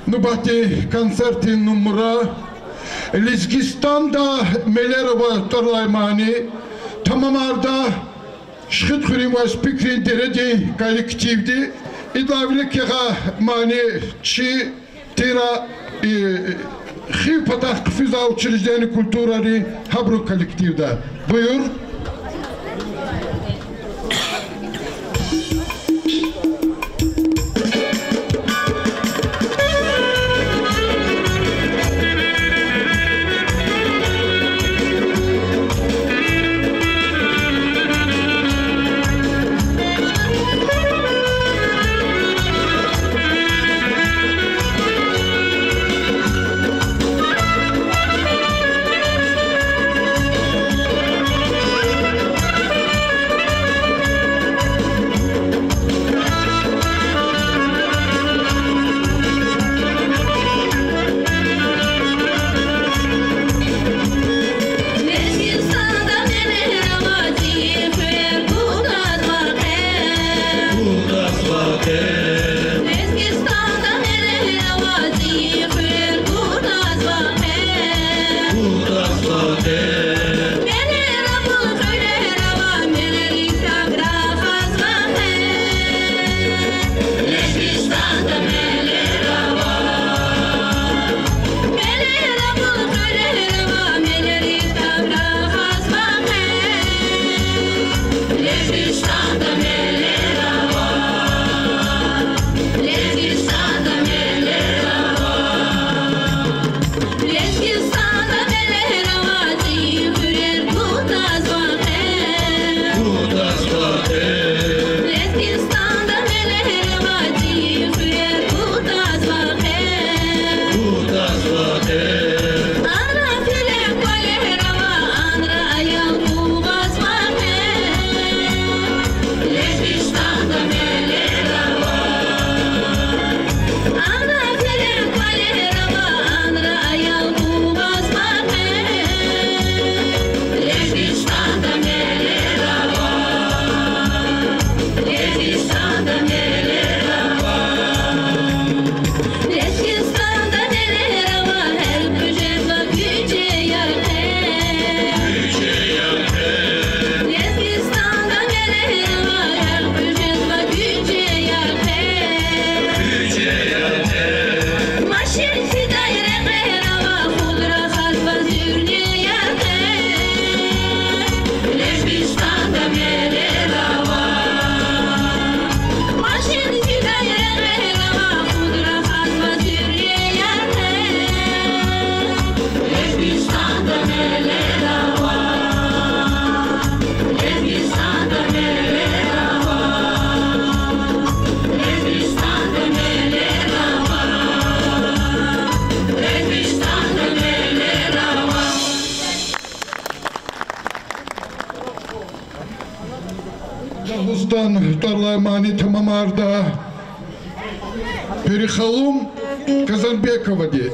Нубатдин концертдин нумра Лезгистанда мелер ава тӀвар алай мани тамамарда Шихидхуьруьн Ваз пикрин дередин коллективди. Идалай вилик ягъа мани чи тира, э, Хив патахъ хъфизвай учреждение культурыдин, гьабурун коллективда. Буюр. Дагъустан тӀвар алай мани тамамарда Пери Халум Казанбековади.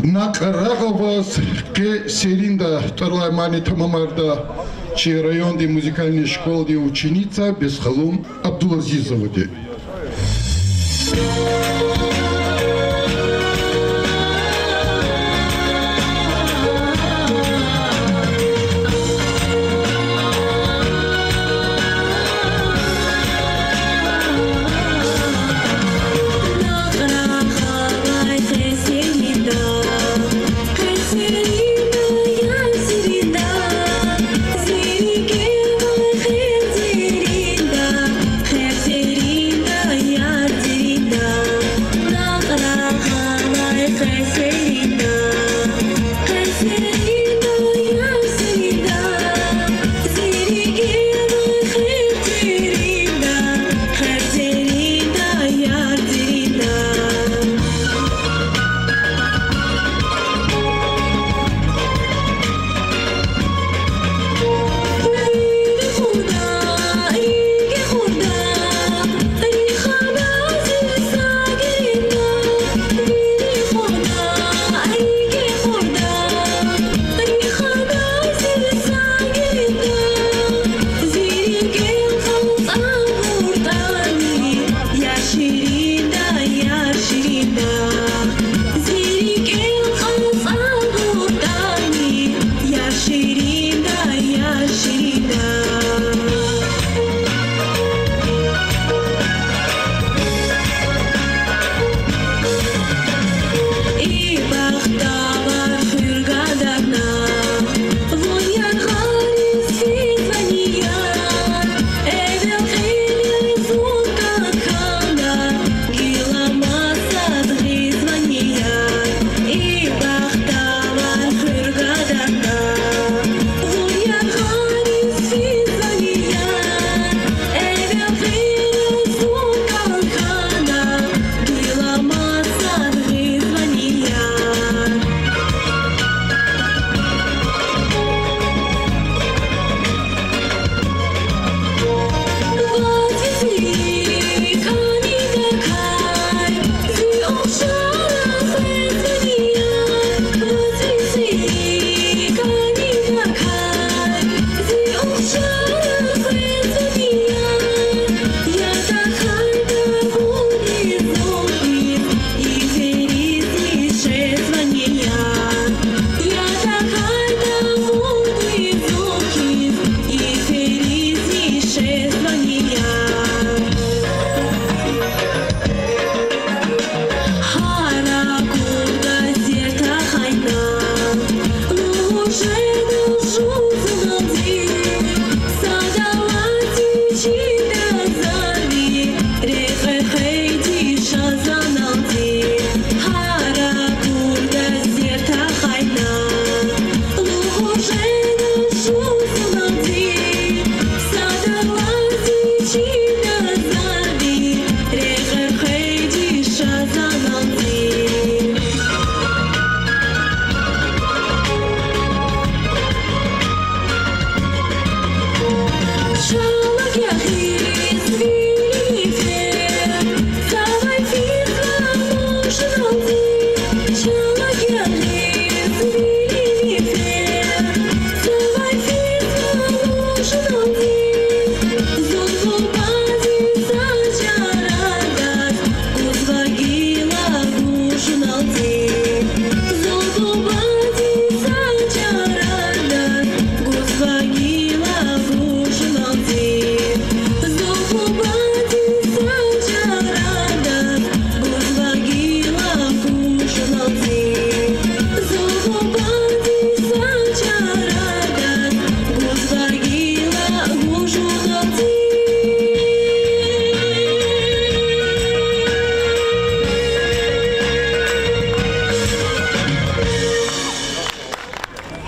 Накьрагъ аваз къе серинда тӀвар алай мани тамамарда чи райондин музыкальный школадин ученица Бесхалун Абдулазизовади.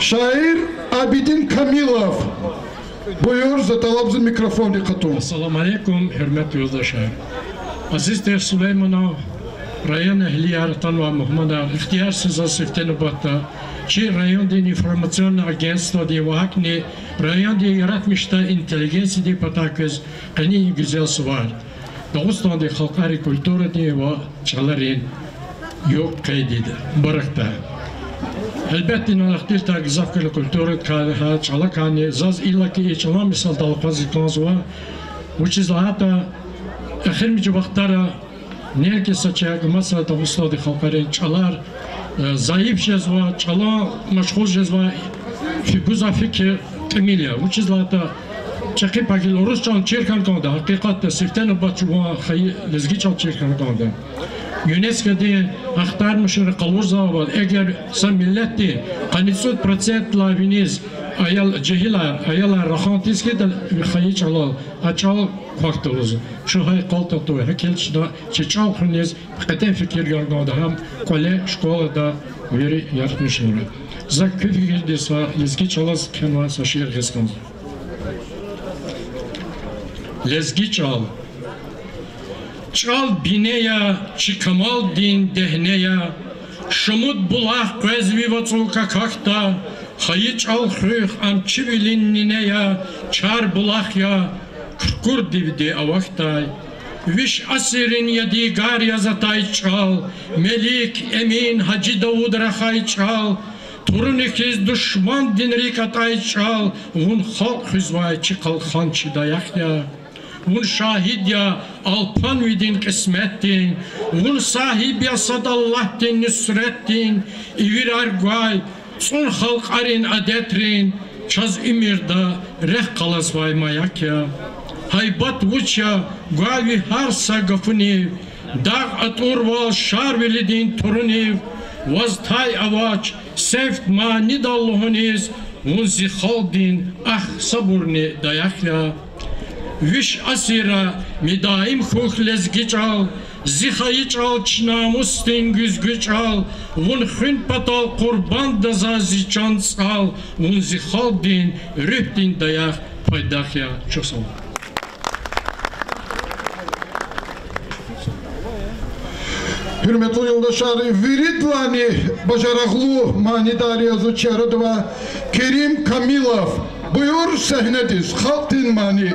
Шаир Абидин Камилов. Буюр, за тӀалабзава микрофонрик хтун. Ассаламу алейкум, гьуьрметлу юлдашар! Азиз тир Сулейманан районэгьлияр, атанвай мугьманар, ихтияр це заз сифте нубатда чи райондин информационный агентстводин ва гьакӀни райондин яратмишдай интеллигенциядин патай квез къенин гуьзел сувар, Дагъустандин халкьарин культурадин ва чӀаларин Югъ къейд ийида, баракда. Гьелбетда, инал ахтиртӀа гзаф куьне культурадикай гьа чӀалакайни, заз иллаки и чӀалан мисалдал акъвазиз кӀанзава, вучиз лагьайтӀа эхиримжи вахтара неинки са чи, маса Дагъустандин халкьарин чӀалар, э, зайиф жезва, чӀалан машгъул жезва, фи-, гзаф фикир тӀимил я. Вучиз лагьайтӀа чӀехи пагил урус чӀал чир хьана кӀанда, гьакъикъатда сифте нубатда жуван хайи лезги чӀал чир хьана кӀанда. ЮНЕСКО-дин ахтармишунри къалурзавайвал, эгер са миллетдин къанни цӀуд процентдилай виниз аял, жегьилар, аялар рахан тийиз хьайитӀа ви хайи чӀалал, а чӀал квахьда лугьуз, чун гьа йикъалди татуй, гьакӀ хьайила чна чи чӀал хуьниз кьетӀен фикир гана кӀанда гьам кӀвале, школада, вири яратмишунра. За куь фикирдиз са лезги чӀалаз кхьенвай са шиир гъиз кӀанзава. Лезги чӀал. ЧӀал бине я, чи камалдин дегьне я, шумуд булах къвез ви вацӀу какахьда, хайи чӀал хуьх, ам чи вилин нине я, чар булах я, куркурдивди авахьдай. Виш асиррин ядигар яз атай чӀал, Мелик, Эмин, Гьажи Давуд рахай чӀал, туруни хьиз душмандин рикӀ атӀай чӀал, вун халкь хуьзвай чи къалхан, чи даях я. Вун шагьид я алпанвидин кьисметдин, вун сагьиб я сад Аллагьдин нусретдин, ивирар гвай цӀун халкьарин адетрин, чаз уьмуьрда рехъ къалазвай маяк я. Гьайбат вуч я гвай ви гьар са гафунив, дагъ атӀурвал Шарвилидин турунив, ваз тай авач сефт манидал лугьуниз, вун зи халкьдин ахъ, сабурни даях я. Виш асирра мидаим хьухь, лезги чӀал, зи хайи чӀал, чи намусдин гуьзгуь чӀал, вун хуьн патал къурбанда за зи чан-цӀал, вун зи халкьдин руьгьдин даях, пайдах я. Чухсагъул. Гьуьрметлу юлдашар, виридалайни бажарагълу, манидар я зун чи арадавай Керим Камилов. Буюр сегьнедиз, халкьдин мани.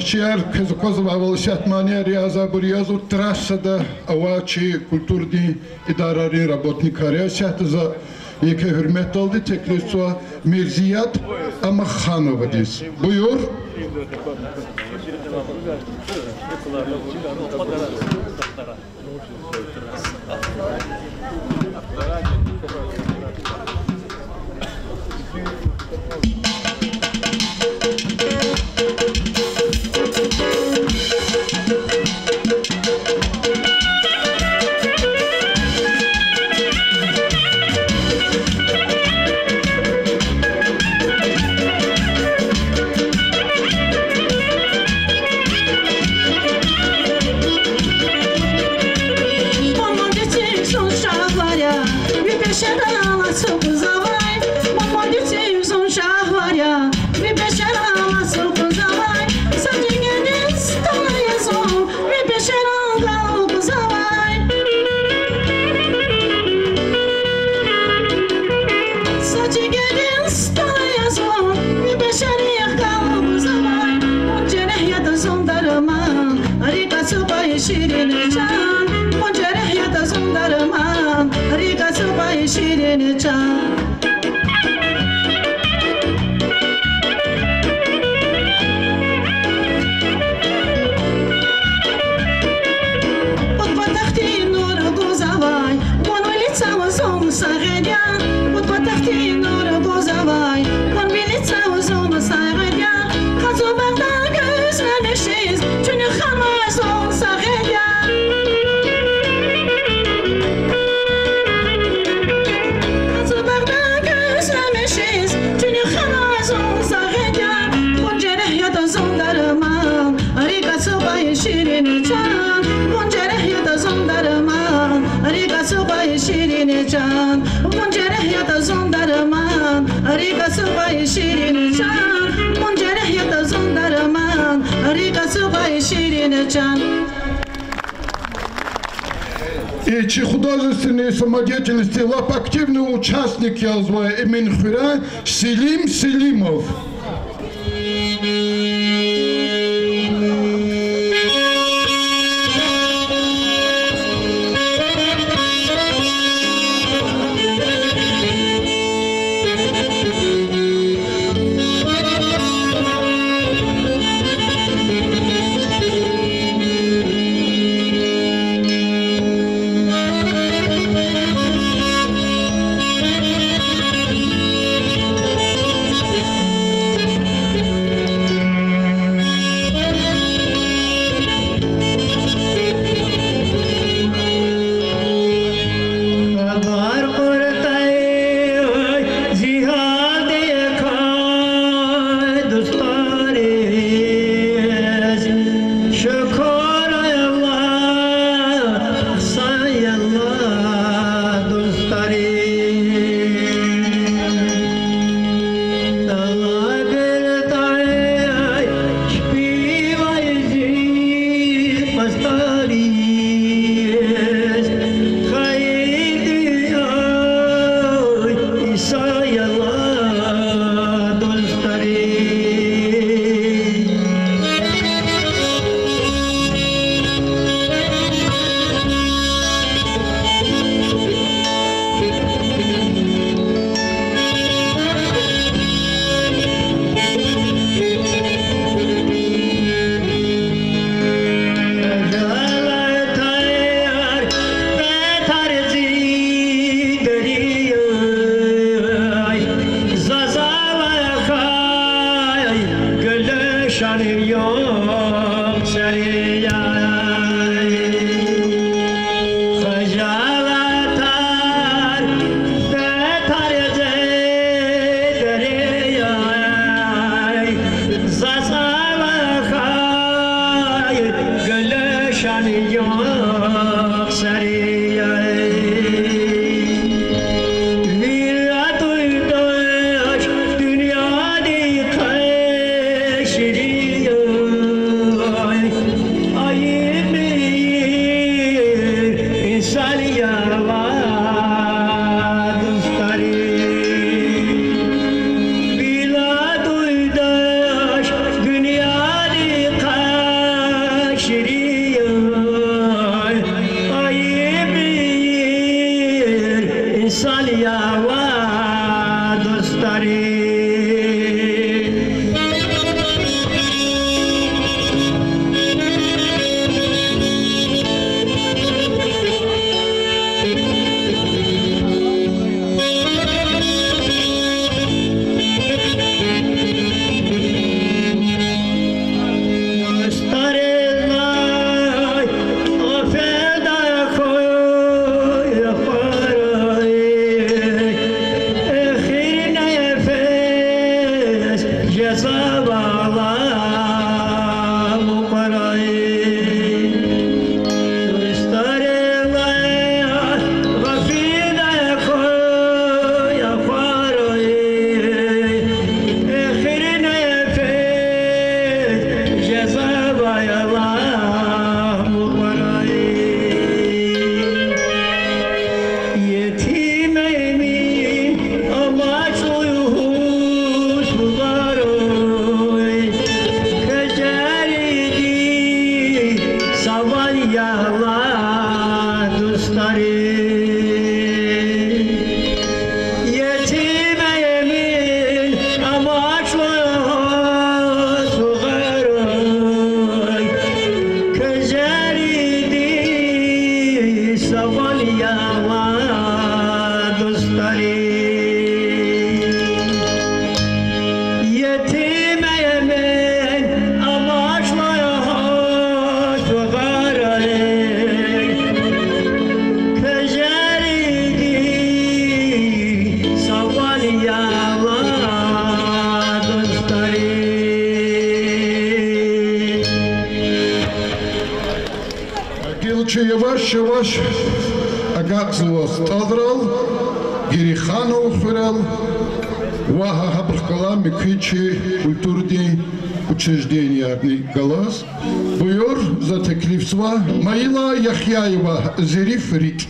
Шиир квез аквазвайвал, исятда манияр язавайбур язва, трассада авай чи культурадин идарайрин работникар я. Исятда за еке гьуьрметдалди теклифзава Мирзият Амахановадиз. Буюр. И чи художественный самодеятельности лап активный участник язва Эминхуьряй Селим Селимов. Чи яваш-яваш агакьзава СтӀалрал, Герейханов хуьрел ва гьа гьабурухъ галай муькуь чи культурадин учреждениярни галаз. Буюр, за теклифзава Майила Яхъяева, Зериф рикӀ.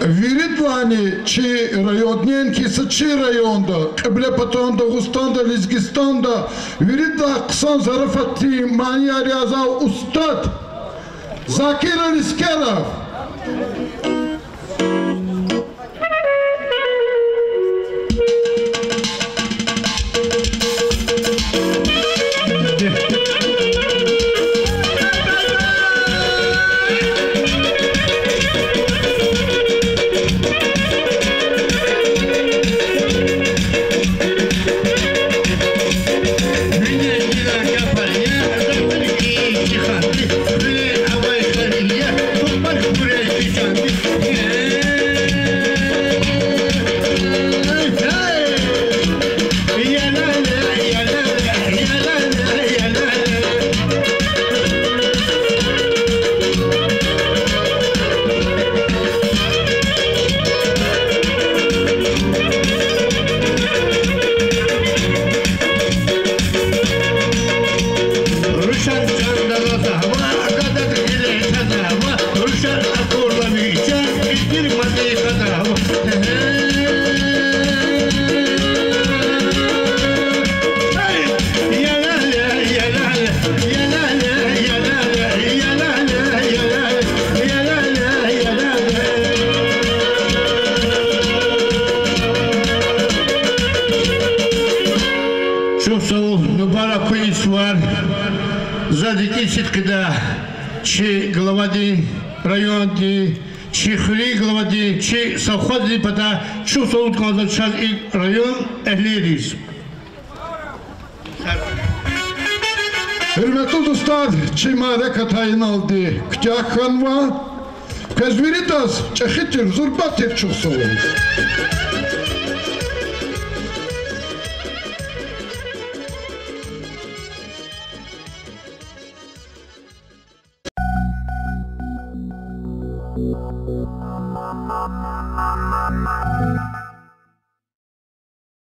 Виридалайни чи районда, неинки са чи районда, Кьиблепатан Дагъустанда, Лезгистанда, виридалай хъсан зарафатдин манияр язав устад Закир Алискеров. Чухсагъул, мубарак хьуй и сувар. За рикӀин сидкьидай чи главадин, райондин, чи хуьруьн главадин, чи совхоздин патай чухсагъул кӀанзава чаз и район эгьлийриз. Гьуьрметлу дустар, чи мярекат иналди куьтягь хьанва. Квез виридаз чӀехи тир, зурба тир чухсагъул.